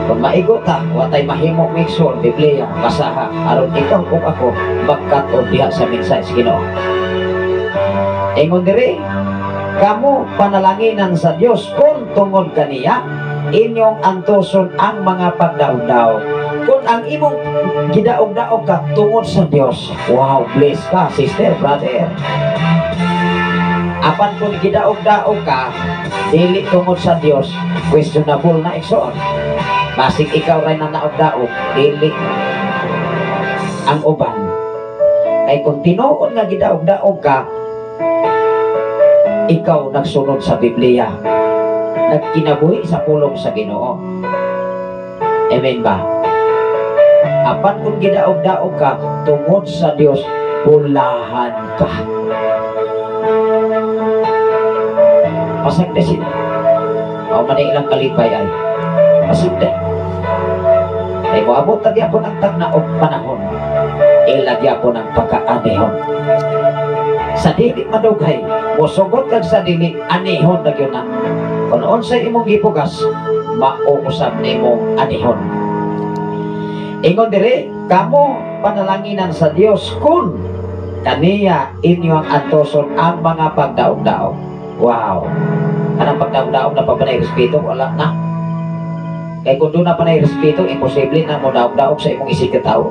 Kung maigo ta, watay mahimo mixon Biblia, basaha aron ikaw ug ako magkat-on diha sa mensahe sa Ginoo. Ingon diri, kamo panalanginan sa Dios kung tungod kaniya inyong antuson ang mga pagdaog-daog. Kung ang imong gidaog-daog ka tungod sa Dios, wow, bless ka, sister, brother. Apan kung gidaog-daog ka dili tungod sa Dios, questionable na igsoon. Basig ikaw ray nanaog-daog, dili ang uban. Kay kung tinuod nga gidaog-daog ka, ikaw nagsunod sa Biblia, nagkinabuhi sa pulong sa Ginoo. Amen ba? Apan kung gidaog-daog ka tungod sa Dios, bulahan ka. Pasagde sila. O man ilang kalipay ay pasagde. Kay moabot ta gyapon ang tagna og panahon, ila gyapon ang pagkaanihon. Sa dili madugay, mosugot kag sa dili anihon na gyud na. Kung unsay imong gipugas, mao usab nimo anihon. Ingon diri, kamo panalanginan sa Dios kun kaniya inyong antoson ang mga pagdaog-daog. Wow. Anang pagdaog-daog na pa ba na respeto? Wala na. Kay kung doon na pa na respeto, imposible na mo daog-daog sa imong isig ka tao.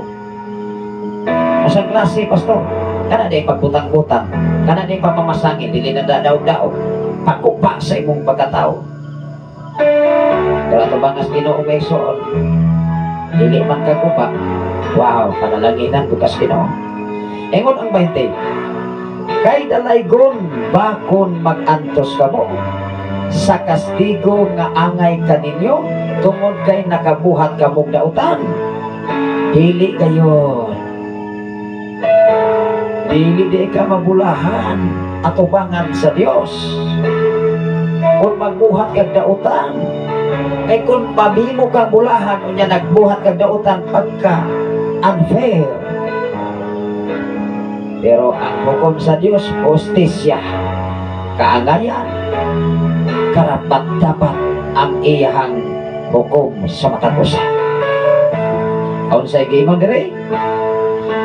Masang klase, pastor. Kana di pagbutang-butang, kana di pamamasangin, dili na daog-daog, pakupa sa imong pagkatao. Pero ato bangas Ginoo may suon, dili man kakupa. Wow, panalanginan bukas Ginoo. Ingon ang 20, kay dalaygon ba kon mag-antos kamo sa kastigo nga angay kaninyo tungod kay nakabuhat kamog dautan? Dili gayon. Dili di ka mabulahan atubangan sa Dios kung magbuhat kag dautan. Kay kung pabimo ka bulahan unya nagbuhat kag dautan, pagka unfair. Pero ang hukom sa Dios, hustisya, kaangayan, karapat dapat ang iyahang hukom sa matag usa. Unsay giingon diri?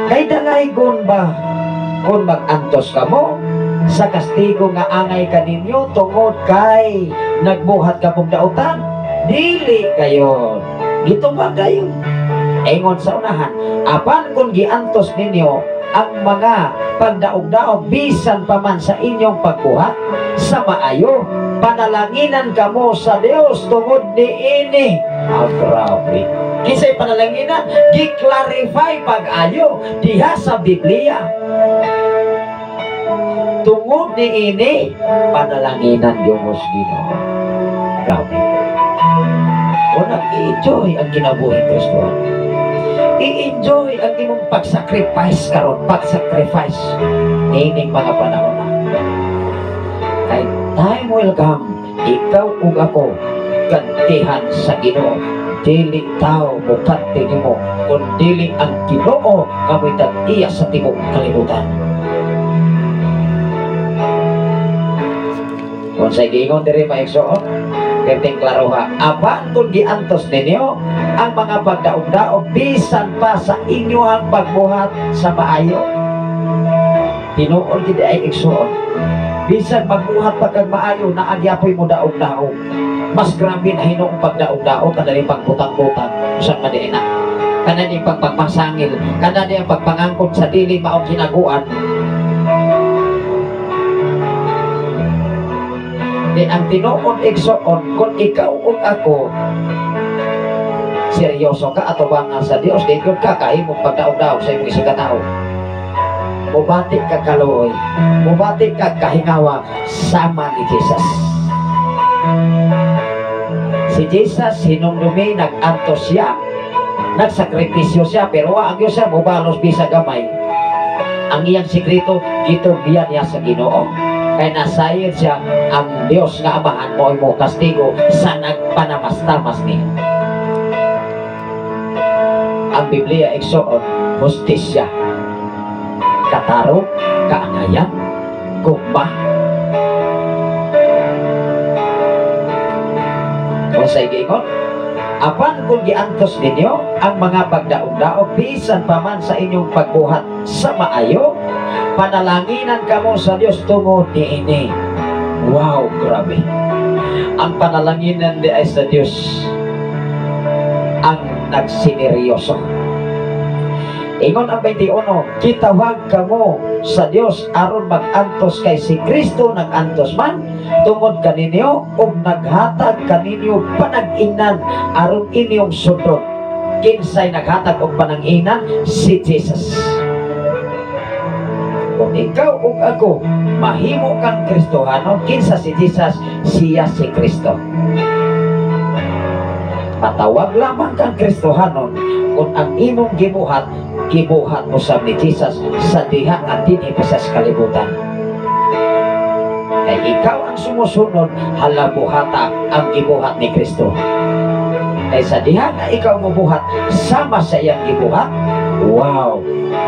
Kay dalaygon ba kung mag-antos kamo sa kastigo nga angay kaninyo tungod kay nagbuhat kamong dautan? Dili kayo. Gitubag kayo. Ingon sa unahan, apan kung giantos ninyo ang mga pagdaog-daog bisan pa man sa inyong pagbuhat sa maayo, panalanginan kamo sa Dios tungod niini. Ah, grabe. Kinsay panalanginan? Gi-clarify pag-ayo diha sa Biblia. Tungod niini, panalanginan Diyos Ginoo. Grabe. Unang i-enjoy ang kinabuhi Kristohan. I-enjoy ang imong pag-sacrifice karon, pag-sacrifice niining mga panahon na. Kay time will come, ikaw ug ako gantihan sa Ginoo. Dili tao moganti nimo, kun dili ang Ginoo nga mo'y tag-iya sa tibuok kalibutan. Kung sa giingon diri maigsoon, perting klaroha, apan kung giantos ninyo ang mga pagdaog-daog bisan pa sa inyong pagbuhat sa maayo. Tinuod gid ay igsoon. Bisan magbuhat pa kag maayo, naagyapoy mo daog-daog. Mas grabe na hinuong pagdaog-daog kada ni pagbutang-butang usa man diay na. Kada ni pagpagmasangil, kada ni ang pagpangangkon sa dili maong hinaguan. Di ang tinuod igsoon, kung ikaw ug ako seryoso ka atubangan sa Dios, di gyud ka kahimong pagdaog-daog sa imong isig ka tawo. Mubati ka kaluoy, mubati ka kahingawa sama ni Jesus. Si Jesus hinumdumi nag-antos siya, nagsakripisyo siya, pero wa ang Dios siya mobalos bisag gamay. Ang iyang sikreto gitugyan niya sa Ginoo. Kay nasayod siya ang Dios nga Amahan mo mo kastigo sa nagpanamastamas niya. Ang Biblia igsoon, hustisya, katarong, kaangayan, gugma. Unsay giingon? Apan kung giantos ninyo ang mga pagdaog-daog bisan pa man sa inyong pagbuhat sa maayo, panalanginan kamo sa Dios tungod niini. Wow, grabe. Ang panalanginan di ay sa Dios ang nagsineryoso. Ingon ang 21, kitawag kamo sa Dios aron mag-antos kay si Kristo nag-antos man tungod kaninyo ug naghatag kaninyo panag-ingnan aron inyong sundon. Kinsay naghatag og panag-ingnan? Si Jesus. Kung ikaw ug ako mahimo kang Kristohanon, kinsa si Jesus? Siya si Kristo. Patawag lamang kang Kristohanon kung ang imong gibuhat, gibuhat mo sa ni Jesus sa diha nga dinhi pa sa kalibutan. Kay ikaw ang sumusunod, halabuhata ang gibuhat ni Kristo. Kay sa diha nga ikaw mobuhat sama sa iyang gibuhat, wow,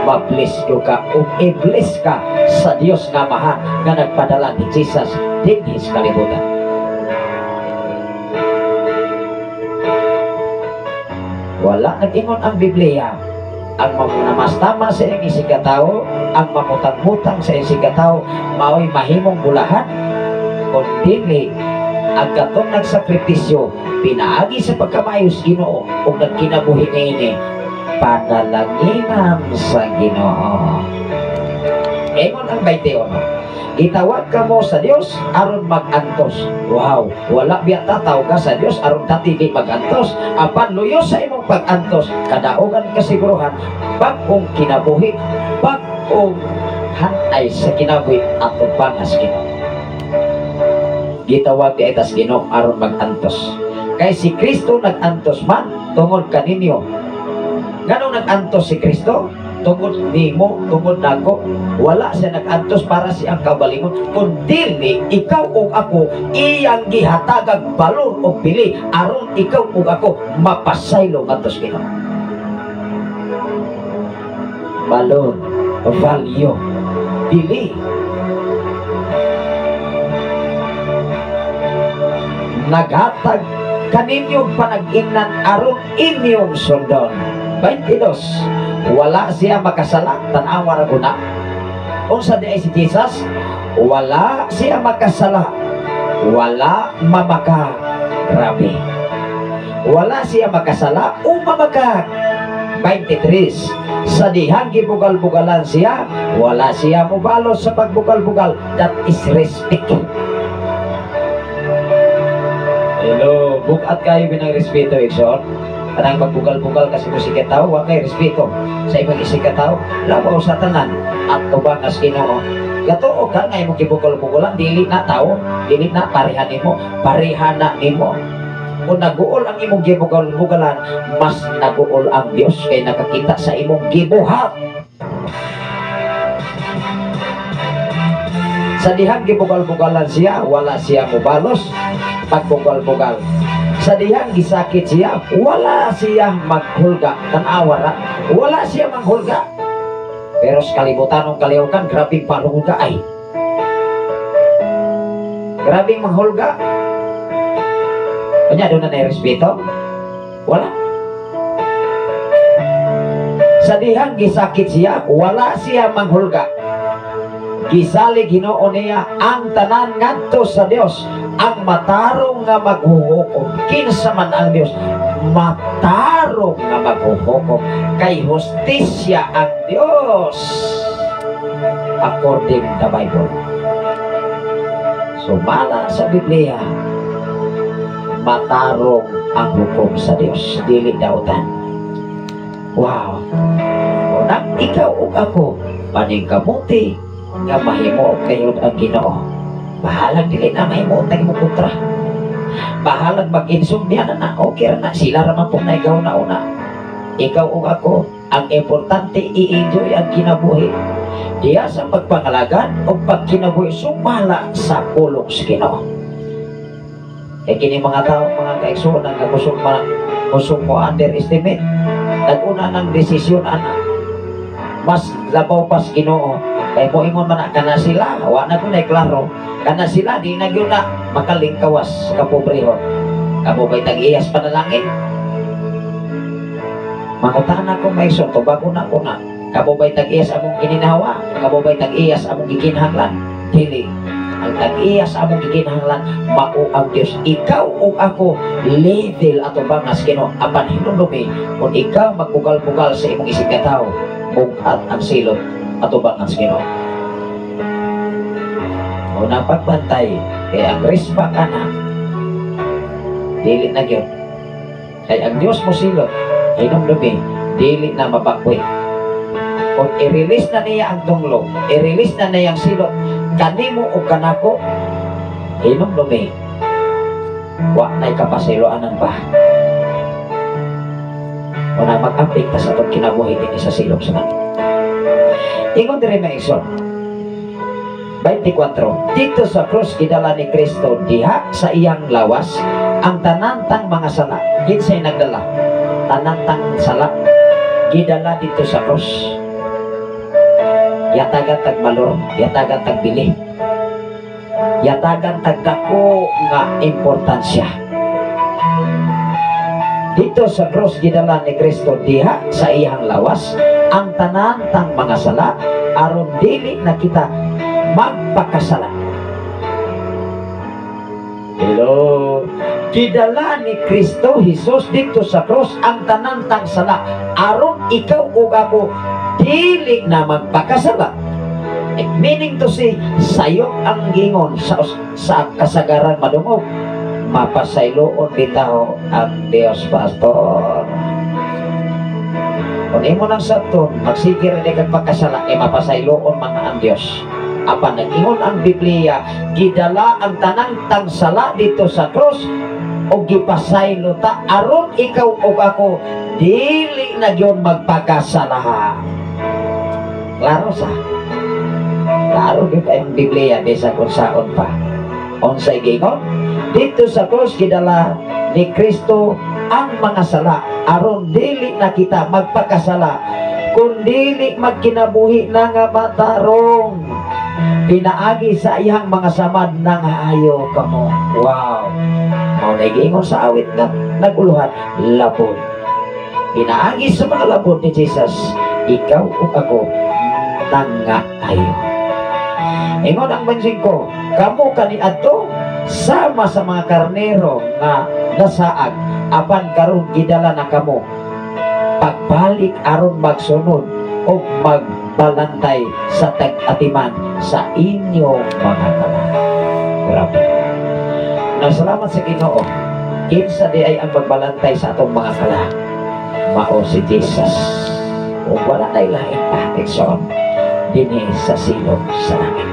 ma-bless ka ug i-bless ka sa Dios nga Amahan nga nagpadala ni Jesus dinhi sa kalibutan. Wala nag-ingon ang Biblia ang mamunamastama sa iyang isig katao, ang mamutang-mutang sa isig katao, mao'y mahimong bulahan, kung dili ang katong nagsakripisyo pinaagi sa pagkamayos Ginoo ug nagkinabuhi niini, panalanginan sa Ginoo. Ingon ang 21, Gitawag kamo sa Dios aron mag-antos. Wow, wala biya tataw ka sa Dios aron dati di mag-antos. Apan luyo sa imong pag-antos, kadaugan kasiguruhan, bag-ong kinabuhi, bag-ong hanay sa kinabuhi atubang sa Ginoo. Gitawag di tas Ginoo aron mag-antos. Kay si Kristo nag-antos man tungod kaninyo. Nganong nag-antos si Kristo? Tungod nimo, tungod nako. Wala siya nag-antos para siyang kaugalingon, kundi ikaw ug ako iyang gihatagag balor og bili aron ikaw ug ako mapasaylo ngadto sa Ginoo. Balor, value, bili. Naghatag kaninyong panag-ingnan aron inyong sundon. 22. Wala siya makasala, tan-awa ra guna. Unsa di ay si Jesus? Wala siya makasala, wala mamaka. Grabe. Wala siya makasala o mamaka. 23. Sa dihang gibugal-bugalan siya, wala siya mubalos sa pagbugal-bugal. That is respect. Hello, bukat kayo binang respeto, Ikson. Kanang magbugal-bugal kasi mo sikat tao, wa kay respeto sa imong isikat tao, labaw sa tanan at tubang as Ginoo. Gatuo ka nga imong gibugal-bugalan, dili na tao, dili na pareha nimo, pareha na nimo. Kung naguol ang imong gibugal-bugalan, mas naguol ang Dios kay nakakita sa imong gibuhat. Sa dihang gibugal-bugalan siya, wala siya mubalos pagbugal-bugal. Sa dihang gisakit siya, wala siya maghulga. Tan-awa ra, wala siya maghulga. Pero sa kalibutan ng kalihukan, grabing parulga ay. Grabing manghulga. Kanya doon na nairespeto? Wala. Sa dihang gisakit siya, wala siya manghulga. Gisalig Ginoo niya ang tanan ngadto sa Dios, ang matarong nga maghuhukom. Kinsa man ang Dios, matarong nga maghuhukom, kay hustisya ang Dios according the Bible. Sumala sa Biblia, matarong ang hukom sa Dios, dili dautan. Wow. Unang ikaw ug ako paningkamuti nga mahimo kayo ang Ginoo. Bahalag dili na mahimo ang imong kontra. Bahalag mag-insomnia na na, okay ra na, sila ra man po na ikaw na una. Ikaw ug ako, ang importante i-enjoy ang kinabuhi. Diya sa pagpangalagan o pagkinabuhi sumala sa pulong sa Ginoo. Kaya kini mga tao, mga kaigsoon, ang kusog mo underestimate. Nag-una ng desisyon ana, mas labaw pas Ginoo. Kay mo ingon man na kana sila, wa na ko na klaro. Kana sila di na gyud na makalingkawas sa kapobrehon. Kamo ba'y tag-iyas panalangin? Mangutana ko maigsoon, tubago na ko na. Kamo ba'y tag-iyas among gininhawa? Kamo ba'y tag-iyas among gikinahanglan? Dili. Ang tag-iyas among gikinahanglan mao ang Dios. Ikaw ug ako level ato bangas Ginoo. Apan hinumdumi kung ikaw magbugal-bugal sa imong isig katawo, bug-at ang silot ato bangas Ginoo. O napagbantay kay ang respa kana dili na gyud. Kay ang Dios mo silot, hinumdumi dili na mabakwi. Kung i-release na niya ang tunglog, i-release na niya ang silot kanimo o kanako, hinumdumi wa na'y kapasiloanan pa. O na mag-apik ta sa itong kinabuhi din sa silong sa langit. Ingon diri maigsoon, 24, dito sa krus gidala ni Kristo diha sa iyang lawas ang tanantang mga sala. Kinsay nagdala? Tanantang sala gidala dito sa krus. Yatagan tag balor, yatagan tag bili, yatagan tag dako nga importansya. Dito sa krus gidala ni Kristo diha sa iyang lawas ang tanantang mga sala aron dili na kita magpakasala. Hello. Gidala ni Kristo Jesus dito sa krus ang tanantang sala aron ikaw ug ako dili na magpakasala. Meaning to say, sayop ang gingon sa kasagaran madungog. Mapasayloon bitaw ang Dios, Pastor. Kung imo nang sabton, magsige ra kag pagkasala, eh mapasayloon man ang Dios. Apan nag-ingon ang Biblia, gidala ang tanang tangsala dito sa cross o gipasaylo ta aron ikaw ug ako dili na gyud magpakasalaha. Klaro sa. Klaro gyud ang Biblia bisan kung saon pa. Unsay giingon? Dito sa cross gidala ni Kristo ang mga sala aron dili na kita magpakasala kun dili magkinabuhi na nga matarong, pinaagi sa iyang mga samad nangaayo kamo. Wow, mao na giingon sa awit nga naguluhan, labod. Pinaagi sa mga labod ni Jesus, ikaw ug ako nangaayo. Ingon ang 25, kamo kaniadto sama sa mga karnero nga nasaag, apan karon gidala na kamo pagbalik aron magsunod o magbalantay sa tag-atiman sa inyong mga kala. Grabe. Nasalamat sa Ginoo. Kinsa di ay ang magbalantay sa atong mga kala? Mao si Jesus. Ug wala na lain pa, igsoon, dinhi sa silong sa langit.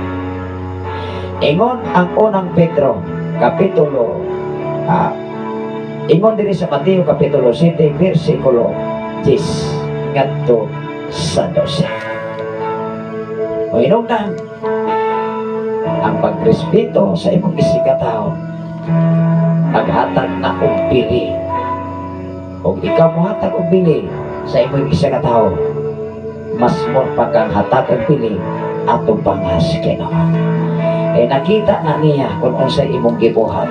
Ingon ang Unang Pedro kapitulo ingon diri sa Mateo kapitulo 7 versikulo 10 ngadto sa 12. O hinungdan ang pagrespeto sa imong isigkatawo, maghatag na og bili. Kung ikaw mohatag og bili sa imong isigkatawo, mas more pa kang hatag og bili atong bangas Ginoo. Eh nakita na niya kung unsay imong gibuhat,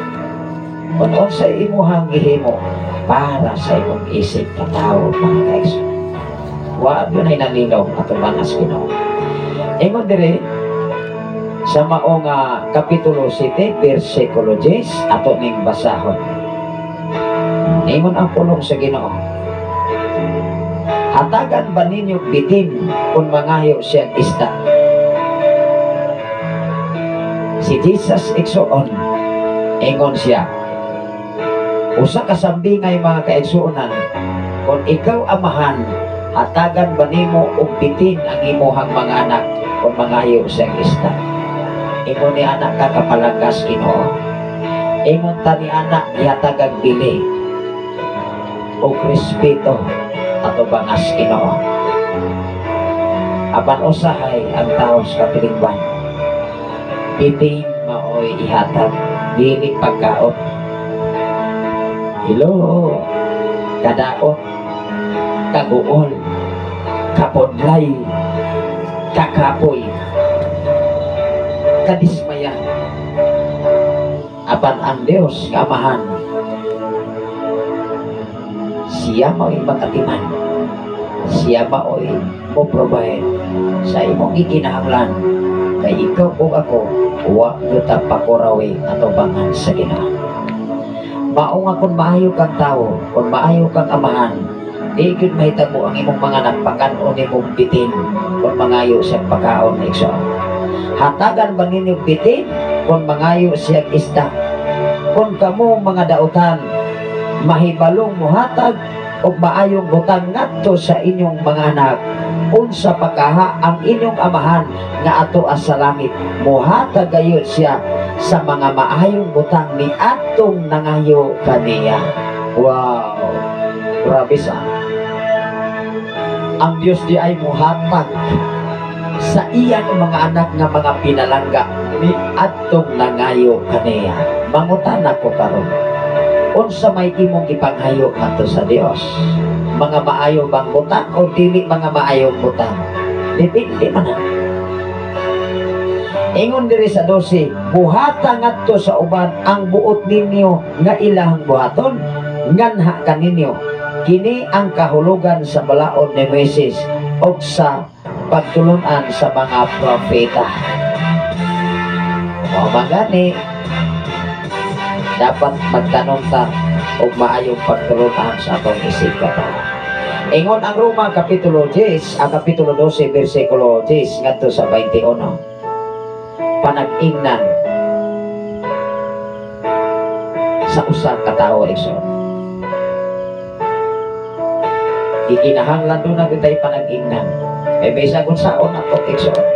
kung unsay imuhang gihimo para sa imong isig katawo, mga kaigsoon. Wa gyud ay nalinaw atong bangas Ginoo. Ingon diri sa mao nga kapitulo 7 versikulo 10, ato ning basahon. Ingon ang pulong sa Ginoo. Hatagan ba ninyo bitin kung mangayo siya isda? Si Jesus, igsoon, ingon siya, usa ka sambingay, mga kaigsuonan, kung ikaw amahan, hatagan ba nimo og bitin ang imuhang mga anak kung mangayo siya isda? Ingon ni anak ka kapalanggas Ginoo. Ingon ta ni anak, ihatagag bili og respeto ato bangas Ginoo. Apan usahay ang tao sa katilingban, bitin maoy ihatag, dili pagkaon. Hello, kadaot, kaguol, kapudlay, kakapoy, kadismaya. Apan ang Dios kamahan, siya mao'y magatiman, siya mao'y mo provide sa imong gikinahanglan, kay ikaw ug ako wa gyud ta pakurawi atubangan sa Ginoo. Mao nga kung maayo kang tawo, kung maayo kang amahan, di gyud mahitabo ang imong mga anak pakan-on nimong bitin kung mangayo siya pagkaon, igsoon. Hatagan ba ninyo bitin kung mangayo siya isda? Kung kamo mga dautan mahibalong muhatag og maayong butang ngadto sa inyong mga anak, unsa pa kaha ang inyong amahan nga ato sa langit, muhatag gayud siya sa mga maayong butang ni atong nangayo kaniya. Wow, grabe sa ang Dios di ay muhatag sa iyang mga anak nga mga pinalangga ni atong nangayo kaniya. Mangutana ko karon, unsa may imong gipanghayo ngadto sa Dios? Mga maayo bang butang o dili mga maayong butang? Depende man na. Ingon diri sa 12, buhata ngadto sa uban ang buot ninyo nga ilahang buhaton nganha kaninyo. Kini ang kahulugan sa balaod ni Moises og sa pagtulunan sa mga propeta. Mao man gani dapat magtanom ta og maayong pagtulunan sa atong isig katawo. Ingon ang Roma Kapitulo 10, ang Kapitulo 12, versikulo 10 ngadto sa 21. Panag-ingnan sa usa ka tawo, igsoon. Gikinahanglan doon na tayo panag-ingnan. Kay bisag unsaon ato, igsoon.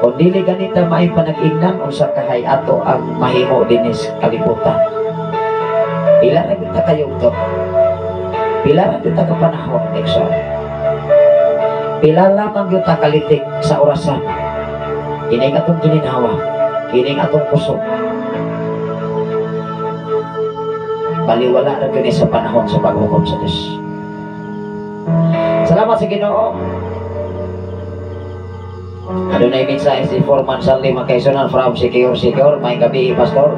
Kung dili ganita may panag-ingnan, unsa kahay ato ang mahimo dinis kalibutan. Pila ra gyud ta kayugto. Pila ra gyud ta ka panahon, igsoon. Pila lamang gyud ta kalitik sa orasan. Kining atong gininhawa, kining atong kusog. Baliwala ra gyud sa panahon sa paghukom sa Dios. Salamat sa Ginoo. Adunay mensahe si Foreman Saldi Makaisonan from Siquijor, Siquijor. May gabi, Pastor.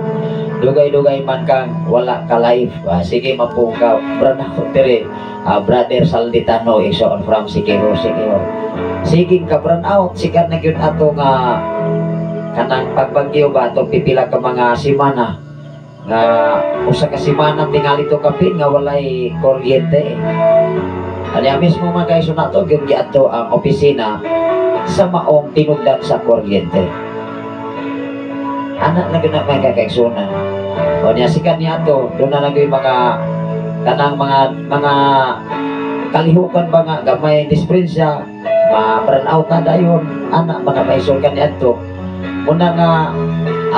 Dugay-dugay man kang wala ka live. Sige, mapung ka. Brother, tere. Brother Salditano, igsoon from Siquijor, Siquijor. Sige ka brown out. Sikat na gyud ato nga kanang pagbagyo ba atong pipila ka mga semana. Nga usa ka semana tingali to kapin nga walay kuryente. Anya mismo mga kaigsoon nato gyud giadto ang opisina sa maong tinugdan sa kuryente. Anak na gyud na mga kaigsunan. O niya sikat niya ato, doon na lang gyud mga kanang mga kalihukan ba nga gamay disperensya, ma-burn out na dayon, anak ba na maisol ka niadto. Muna nga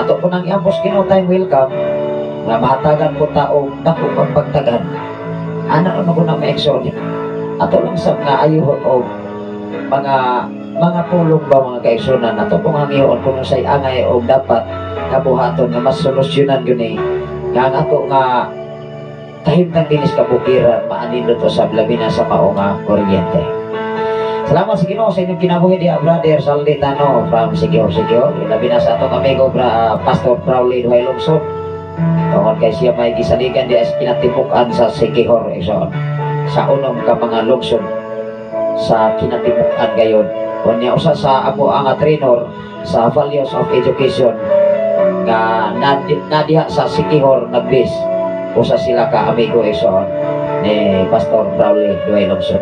ato po nang iambos Ginoo time welcome nga mahatagan po taong dako pang pagtagan. Anak na ko na ma-exol. Ato lang sab nga ayuhon og mga pulong ba mga kaigsunan ato pong hangyoon kung say angay og dapat kabuhaton nga mas solusyonan gyud ni nga ang ato nga kahimtang dinis kabukiran maanindot usab labi na sa mao nga kuryente. Salamat sa Ginoo sa inyong kinabuhi diha, Brother Salditano from Siquijor, Siquijor. Labi na sa atong amigo Pastor Crowley Duhay Lungsod. Tungod kay siya may gisaligan diha sa kinatibuk-an sa Siquijor, igsoon. Sa unom ka mga lungsod sa kinatibuk-an gayon. Unya usa sa amo ang trainer sa Values of Education nga nadiha sa Siquijor nagbis. Usa sila ka amigo, igsoon, ni Pastor Crowley Duhay Lungsod.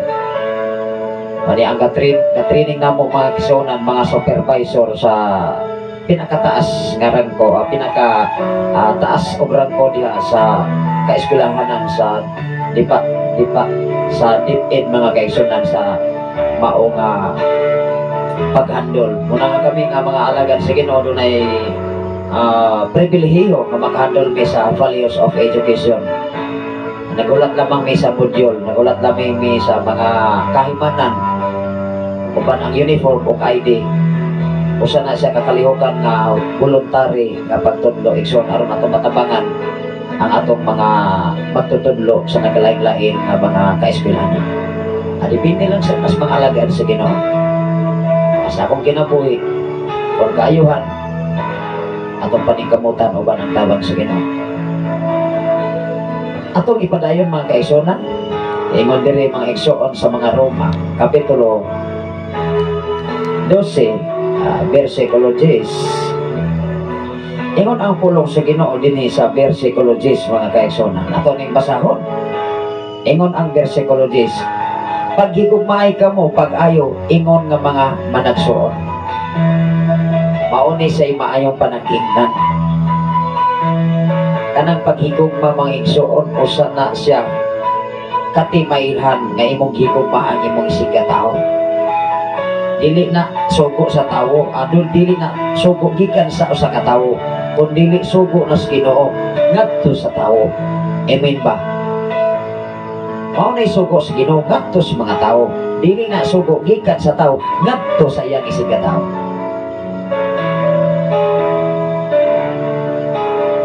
Ani ang ka-training namo mga kisonan, mga supervisor sa pinakataas nga rangko, pinaka taas og rangko diha sa kaeskwelahanan sa dipa dipa sa DepEd mga kaigsunan sa mao nga paghandol. Muna nga kami nga mga alagad sa Ginoo dunay pribilehiyo nga makahandol mi sa values of education. Nagulat lamang mi sa module, nagulat lamang mi sa mga kahimanan uban ang uniform o ID. Usa na siya kakalihukan nga voluntary nga pagtudlo, igsoon, aron atong matabangan ang atong mga pagtutudlo sa nagkalain-lain nga mga kaeskwelahan. Depende lang sa mas mga alagad sa Ginoo. Sa akong kinabuhi, kung kaayuhan, atong paningkamutan uban ang tabang sa Ginoo. Atong ipadayon mga kaigsuonan, ingon diri mga igsoon sa mga Roma, Kapitulo 12, versikulo 10. Ingon ang pulong sa Ginoo dinhi sa versikulo 10 mga kaigsuonan. Ato ning basahon. Ingon ang versikulo 10. Paghigugmaay kamo pag-ayo ingon nga mga managsuon. Mao ni say maayong panag-ingnan. Kanang paghigugma mga igsuon usa na siya katimailhan nga imong higugma ang imong isig ka tawo. Dili na sugo sa tawo, adol dili na sugo gikan sa usa ka tawo, kun dili sugo na sa Ginoo ngadto sa tawo. Amen ba? Mao nay sugo sa Ginoo ngadto sa mga tawo, dili na sugo gikan sa tawo ngadto sa iyang isig ka tawo.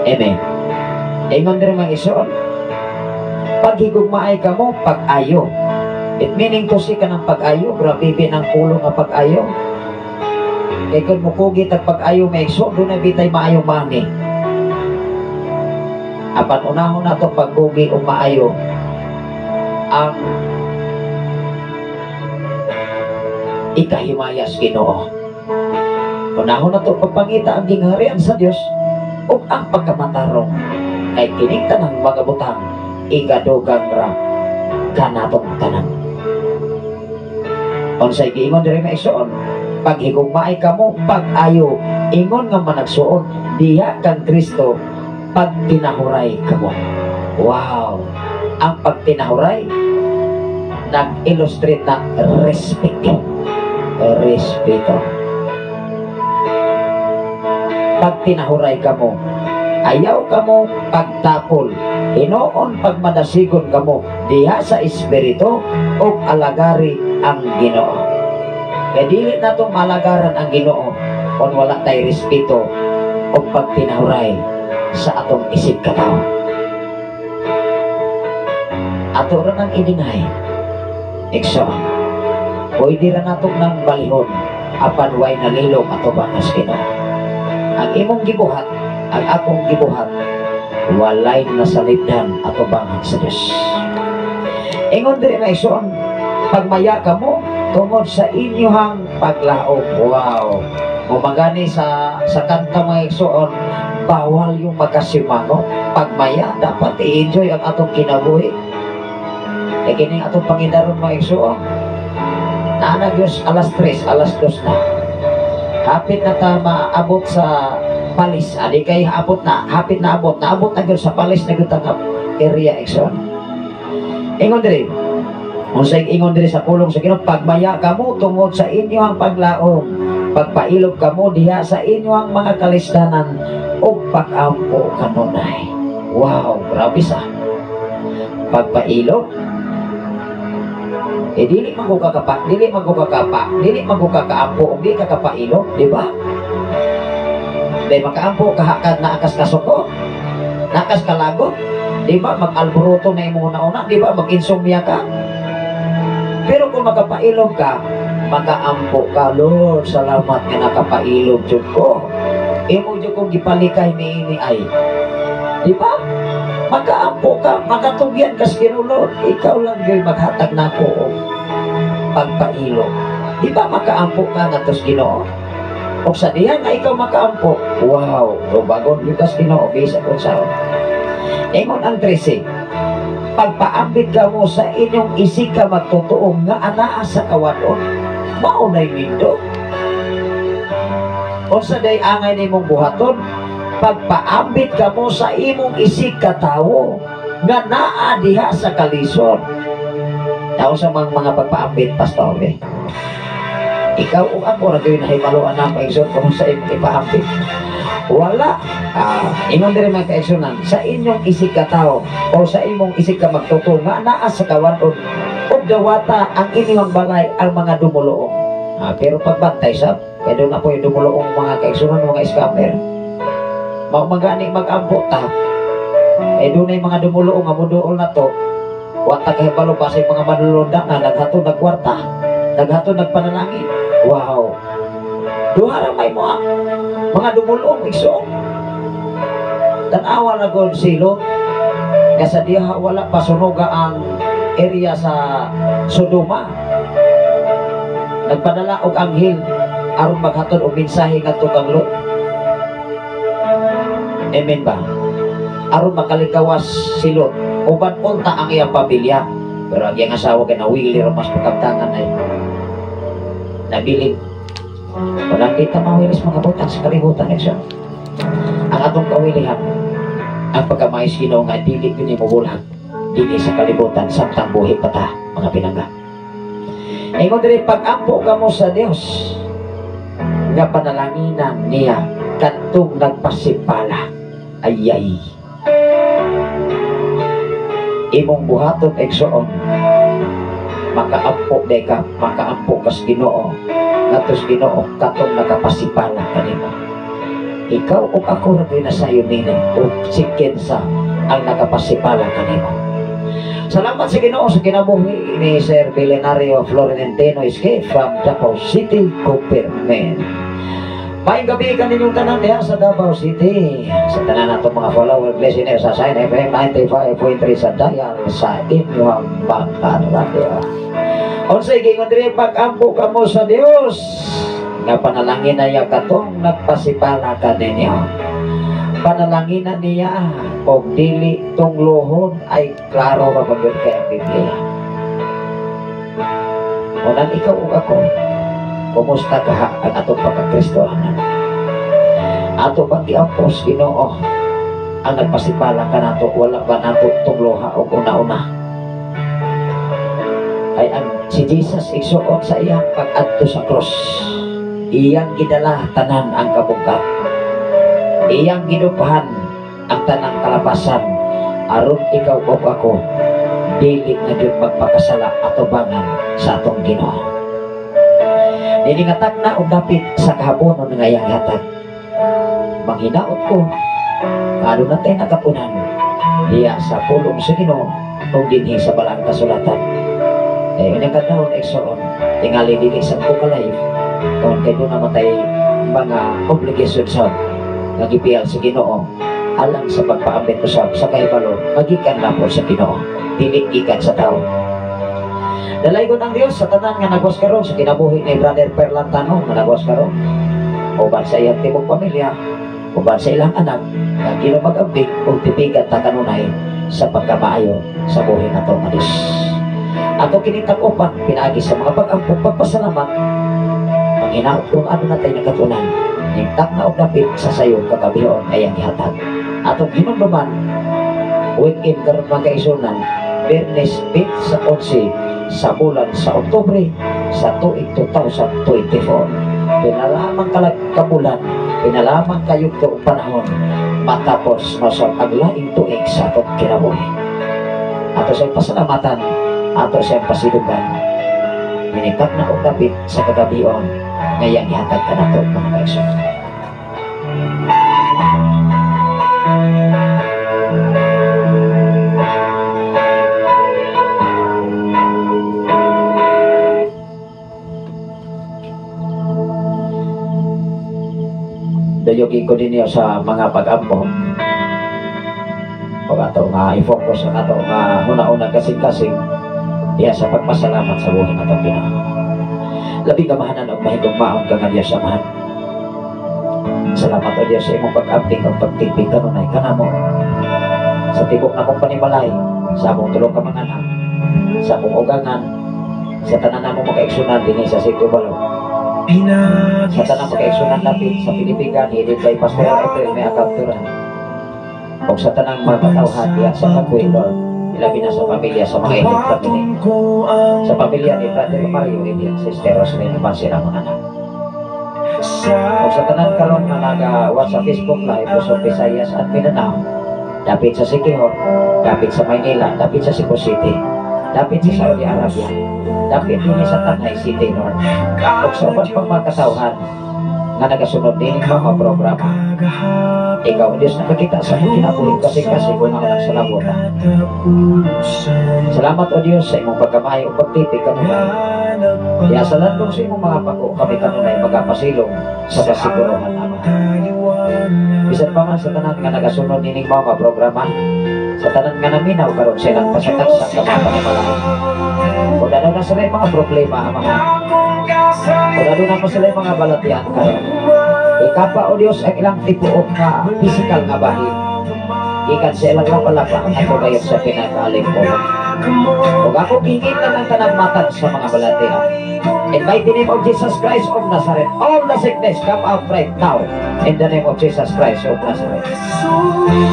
Amen. Ingon diri mga igsoon, paghigugmaay kamo pag-ayo. It meaning to say kanang pag-ayo, grabe bin ang pulong nga pag-ayo. Kay kung mukugi tag pag-ayo may igsoon, doon na bitay maayong mani. Apan unahon na to pagkugi o maayo ang ikahimayas Ginoo. Unahon na to pagpangita ang gingharian sa Dios ug ang pagkamatarong. Kay kining tanang mga butang igadugang ra Kanatong tanan. Unsay giingon diri, mga igsoon? Paghigugmaay kamo, pag-ayo ingon nga managsuon diha kang Kristo, pagtinahuray kamo. Wow, ang pagtinahuray nag-illustrate na respeto, respeto. Pagtinahuray kamo, ayaw kamo pagtapol, hinuon pagmadasigon kamo diha sa espiritu ug alagari ang Ginoo. Kay dili nato malagaran ang Ginoo kung wala tay respeto o pagtinahuray sa atong isig katawo. Ato ra nang i-deny, igsoon. Pwede ra nato nang balihon apan way nalilong atubangas Ginoo. Ang imong gibuhat, ang akong gibuhat, walay nasalibdan atubangan sa Dios. Ingon diri, mga igsoon, pagmaya kamo tungod sa inyong paglaom. Wow. Mumagani sa kanta, mga igsoon, bawal yung magkasimangot. Pagmaya, dapat i-enjoy ang atong kinabuhi. E kining atong pangidaron, mga igsoon. Naa Diyos alas 3, alas 2 na. Hapit na ta maabot sa palis. Adi kay abot na, hapit na abot, naabot na gyud sa palis na gyud ta nga area, igsoon. Ingon diri, unsay ingon diri sa pulong sa Ginoo? Pagmaya kamo tungod sa inyong paglaom, pagpailob kamo diha sa inyong mga kalisdanan ug pag-ampo kanunay. Wow, grabe sa pagpailob. Eh dili man ko kakapa, dili man ko kakapa, dili man ko kakaampo ug di ka kapailog, di ba? Dahil makaampo ka ka naakas kasuko, naakas kalagot, di ba? Mag-alboroto na imong una-una, di ba? Mag-insomnia ka. Pero kung makapailog ka, makaampo ka, "Lord, salamat nga nakapailog jud ko. Imo jud kong gipalikay niini ay." Di ba? Makaampo ka, makatugyan ka sa Ginoo, "Lord, ikaw lang gyud maghatag nako og pagpailog." Di ba makaampo ka ngadto sa Ginoo? O sa diha nga ikaw makaampo, wow, tubagon gyud ka sa Ginoo bisag unsaon. Ingon ang 13, pagpaambit kamo sa inyong isig ka magtotoo nga anaa sa kawadon, mao na'y nindot. Unsa day angay nimong buhaton? Pagpaambit kamo sa imong isig katawo nga naa diha sa kalisod. Tao sa mga pagpaambit, Pastor, eh. Ikaw o ako ra gyud nahibaluan na, igsoon, kung sa imong ipaambit. Wala. Ingon diri, mga kaigsunan, sa inyong isig katawo o sa imong isig ka magtotoo nga naa sa kawadon ug dawata ang inyong balay ang mga dumuluong. Pero pagbantay sa kay doon na po yung dumuluong, mga kaigsunan, mga scammer. Mao magani mag-ampo ta. Eh doon ay mga dumuluong nga muduol na to. Wa ta kahibalo pa sa mga manlulunda na naghatod nagkwarta, naghatod nagpanalangin. Wow. Duha ra may moa. Mga dumuluong, igsoon. Tan-awa na gud si Lot nga sa diha wala pa sunuga ang area sa Sodoma. Nagpadala og anghel aron maghatod og mensahe ngadto kang Lot. Amen ba? Aron makalikawas si Lot, uban unta ang iyang pamilya. Pero ang iyang asawa kay nawili ra mas pagkabtangan ay nabilin. Walang kita mawilis mga butang sa kalibutan, siya. Ang atong kawilihan, ang pagkamais Ginoo nga dili gyud nimo bulag dili sa kalibutan samtang buhi pa ta, mga pinangga. Ingon diri, pag-ampo kamo sa Dios nga panalanginan niya kadtong nagpasipala. Ayay. Imong buhaton, igsoon, makaampo day ka, makaampo kas Ginoo ngadto sa Ginoo katong nakapasipala kanimo. Ikaw ug ako ra gyud nasayon nini ug si kinsa ang nakapasipala kanimo. Salamat sa Ginoo sa kinabuhi ni Sir Belenario Florentino Escape from Davao City, Cooperman. Maayong gabi kaninyong tanan diha sa Davao City. Sa tanan natong mga follower, listener sa Shine FM 95.3 sa dial sa inyong mga radyo. Unsay giingon diri? Pag-ampo kamo sa Dios nga panalangin na niya katong nagpasipala kaninyo. Panalangin na niya og dili tunglohon ay klaro ra ba gyud kay ang Biblia. Unan ikaw ug ako, kumusta kaha ang atong pagkakristohanan? Ato bang giampos, Ginoo, ang nagpasipala kanato? Wala ba nato tungloha og una-una? Ay ang si Jesus, igsuon, sa iyang pag-adto sa cross, iyang gidala tanan ang kabungkat, iyang gidupahan ang tanang kalapasan aron ikaw ug ako dili na gyud magpakasala atubangan sa atong Ginoo. Dili nga tagna og dapit sa kahabonon nga iyang hatag, manghinaot ko aduna tay nakatunan diya sa pulong sa Ginoo ug dinhi sa Balaang Kasulatan. Kay unyang kadlawon, igsoon, tingali dili sa ko ka live kung kay duna man tay mga obligation sa nga gipiyal sa Ginoo alang sa pagpaambit usab sa kahibalo magikan lapod sa Ginoo, dili gikan sa tao. Dalaygon ang Dios sa tanan nga nagwas karon sa kinabuhi ni Brother Perlantano nga nagwas karon uban sa iyang tibok pamilya, uban sa ilang anak nga Ginoo mag-ambit ug tipigan ta kanunay sa pagkamaayo sa buhi nato nga Dios. Ato kini tag-upan pinaagi sa mga pag-ampo, pagpasalamat. Manghinaot kung aduna tay nakatunan ningtak na og dapit sa sayon kagabion ay ang gihatag. Atong hinumduman, weekend karon, mga kaigsuonan, Biyernes 20 sa 11 sa bulan sa Oktubre sa tuig 2024. Pinalamang kalag kabulan, pinalamang kayugto og panahon matapos masab ang laing tuig sa atong kinabuhi. Ato siyang pasalamatan, ato siyang pasidugan. Minikat na og dapit sa kagabion ngayang ihatag kanato, mga kaigsoon. Dayugi ko ninyo sa mga pag-ampo o ato nga i-focus ang ato nga huna-una, kasing-kasing diya sa pagpasalamat sa buhi natong Ginoo. Labing kamahanan og mahigugmaon ka nga Dios Amahan. Salamat, O Dios, sa imong pag-abtik ug pagtipig kanunay kanamo sa tibok namong panimalay, sa among tulo ka mga anak, sa among ugangan, sa tanan namong mga kaigsunan dinhi sa Sitio Balo, sa tanang mga kaigsunan dapit sa Pilipigan, headed by Pastor April May Akaptura, ug sa tanang mga katawhan diya sa Tagbuy, Lord, ilabi na sa pamilya, sa mga inyong family, sa pamilya ni Brother Mario, Indian Sister Roslyn, uban sila mga anak. Ug sa tanan karon nga naga-watch sa Facebook Live, Luzon, Visayas at Mindanao, dapit sa Siquijor, dapit sa Maynila, dapit sa Cebu City, dapit sa Saudi Arabia, dapit din sa Tanay City, Lord. Ug sa uban pang mga katawhan nga nagasunod din mga programa. Ikaw, Diyos, nakakita sa among kinabuhi kasing-kasing kung ako nagsalabot. Salamat, O Diyos, sa imong pagkamaayo ug pagtipig kanunay. Diya sa landong sa imong mga pako, kami kanunay magapasilong sa kasiguruhan, Ama. Bisan pa man sa tanan nga nagasunod nining mga programa, sa tanan nga naminaw karon sa ilang pasatagsa sa mga panimalay. Kung ano na sila mga problema, Amahan. Kung ano na sila mga balatian karon. Ikapa, O Diyos, ang ilang tibuok nga physical nga bahin. Ikan sa ilang lapalapa ang ato gayon sa pinakaalingkuran. Ug ako gihingitan ang tanang matag sa mga balatian. In mighty name of Jesus Christ of Nazareth, all the sickness come out right now. In the name of Jesus Christ of Nazareth.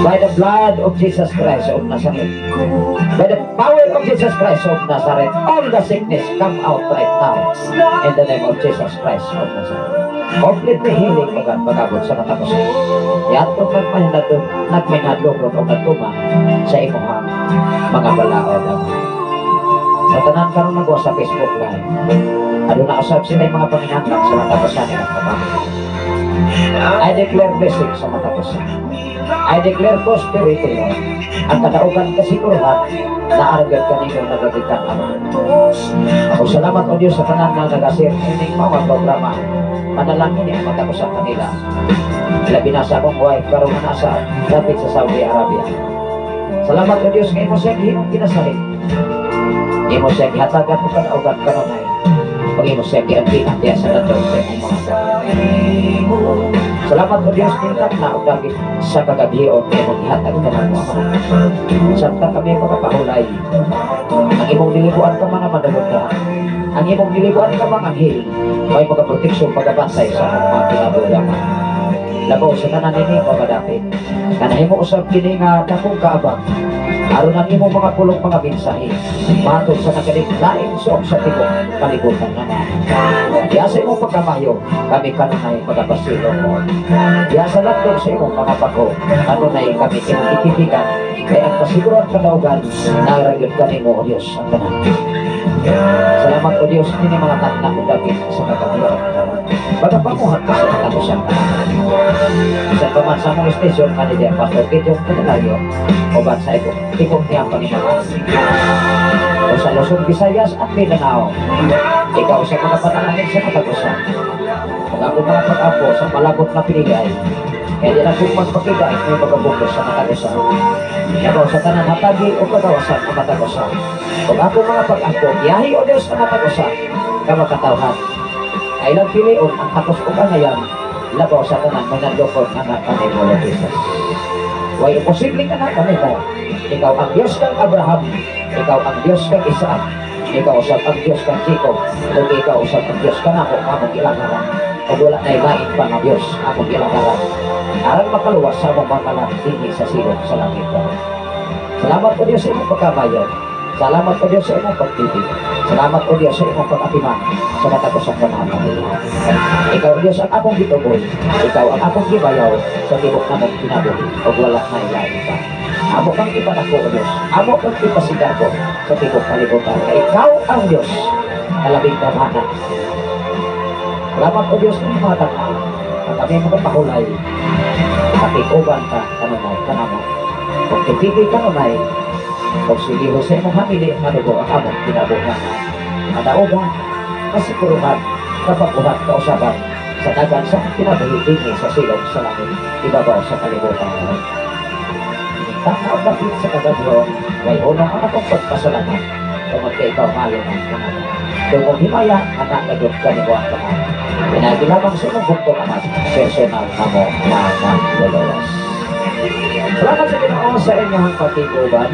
By the blood of Jesus Christ of Nazareth. By the power of Jesus Christ of Nazareth, all the sickness come out right now. In the name of Jesus Christ of Nazareth. Completely healing, O God, magabot sa katapusan. Yatong nagmahinadlok, nagmahinadlok o nagtuma sa imuhang mga balaod, Ama. Sa tanan karon nagwa sa Facebook Live, aduna usab sila mga panginahanglan sa katapusan nilang kapamilya. I declare blessing sa katapusan. I declare prosperity, Lord. Ang kadaugan kasiguruhan na aragat kanino nagagikan, Ama. Ako salamat, O Diyos, sa tanan nga nagasir ining mga programa. Manalangin ang matapusan kanila. Labi na sa akong wife karon nga nasa dapit sa Saudi Arabia. Salamat, O Diyos, nga imo siyang gihimong kinasalig. Imo siyang gihatagan og kadaugan kanunay. Pag imo siyang giantian diya sa landong sa imong mga kapatid. Salamat, O Diyos, kintak na og dapit sa kagabion nga imong gihatag kanamo, Ama. Samtang kami makapahulay, Ang imong gilibuan ka mga manununda, ang imong gilibuan ka mga anghel, may mga proteksyon, pagabantay sa among mga kinabuhi. Labaw sa tanan ini, magadapit. Kanahimo usab kini nga dakong kaabang aron ang imong mga pulong, mga mensahe, matod sa nakalain suok sa tibok kalibutan naman. Diya sa imong pagkamayo, kami kanunay magapasilo mo. Diya sa landong sa imong mga pako, kanunay kami imong ititikan, kay ang kasiguran kadaugan, naragyod kanimo, O Diyos, ang tanan. Salamat, O Diyos, kini mga tagna mo dapit sa kagamayo. Pagapamuhat ka sa katapusan. Bisan pa man sa among station manager, Pastor Gideon Candelario, uban sa iko, tikok niya ang Panginoon. O sa Luzon, Visayas at Mindanao, ikaw sa mga panalangin sa katapusan. Kung ako mga pag-apo sa malabot na pinigay, kaya di na kung magpakita may magabungos sa katapusan. Labaw sa tanan, hatagi o kagawasan ang katapusan. Kung ako mga pag-apo, biyahe, O Diyos, ang katapusan, kamakatawhan. Ay lang pilion ang takos o angayan, labaw sa tanan may nandukon nga kanimo, Lord Jesus. Way imposible ka na kanimo. Ikaw ang Diyos kang Abraham, ikaw ang Diyos kang Isaac, ikaw usab ang Diyos kang Jacob, ug ikaw usab ang Diyos kanako among gilakaran. Ug wala na lain pa nga Diyos among gilakaran. Aron makaluwas sa among mga kalam dinhi sa silong sa langit. Salamat, O Diyos, sa imong pagkamayo. Salamat, O Diyos, sa imong pagtibig. Salamat, O Diyos, sa imong pag-atiman sa matagosang panahon. Ikaw, O Diyos, ang akong gitugoy. Ikaw ang akong gibayaw sa tibok namong kinabuhi. Ug wala na lain pa. Amo kang ipanako, O Diyos. Amo kang ipasigarbo sa tibok kalibutan. Kay ikaw ang Diyos na labing gamhanan. Salamat, O Diyos, ng mga tao. At kami magpahulay. Pakikuban ka, kanunay, kanamo. Kung tupigi kanunay, kung sige sa imong hamili nga dugo ang among kinabuhi. Kadaugan, kasiguruhan, kapaguhan, kausaban, sa dagan sa kinabuhi dinhi sa silong sa langit, ibabaw sa kalibutan. Tama dapit sa kagabyon, way unong ang akong pagpasalamat, tungod kay ikaw mayo ng kanamo. Tungod himaya, anak na Diyos kanimo ang tanan. Pinagi lamang sa imong bugtong Anak, personal namo na manluluwas. Salamat sa Ginoo sa inyong pagtiguban.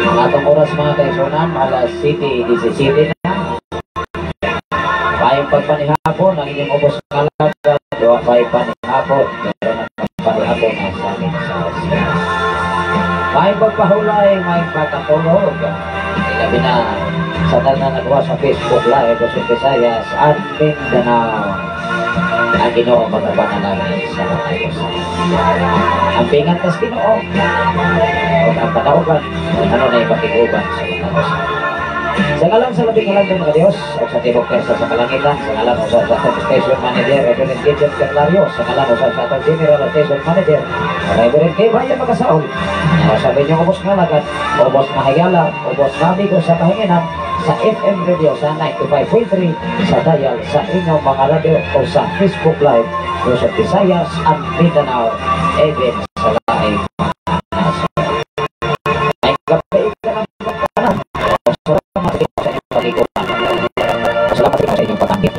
Ang atong oras, mga kaigsuonan, alas 7:17 na. Payong pagpanihapon ang inyong ubos nga alagad, duha pa'y panihapon, pero nagpanihapon na sa amin sa ospital. May pagpahulay, may pagkatulog. Ilabi na sa tanan nagawa sa Facebook Live, Luzon, Visayas at Mindanao. Ang Ginoo magapanalangin sa mga. Ang pingan tas Ginoo ug ang kadaugan ano na ipakiguban sa mga. Sa ngalan sa labing ngalan mga Diyos, o sa tibok persa sa kalangitan, sa ngalan o sa atong station manager, Reverend Gideon Candelario, sa ngalan o sa atong general station manager, Reverend K. Bayan Magasaol, sa inyong ubos nga alagad, ubos nga higala, ubos nga amigo sa kahinginan, sa FM radio sa 95.3, sa dial sa inyong mga radio o sa Facebook Live, Luzon, Visayas at Mindanao, even sa laing mga nasyon. Ay gabi ka ng pagkanan. Salamat sa inyong palikuran. Salamat sa inyong pagkakit.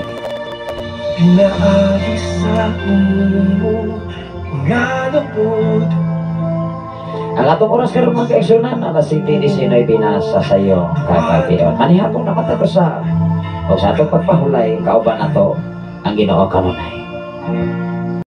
Pinaagi sa imo nga lupod. Ang atong oras karon, mga kaigsuonan, alas 7:19 na sa sayo kagabion. Manihapon na matag usa. O sa atong pagpahulay, kauban nato ang Ginoo kanunay.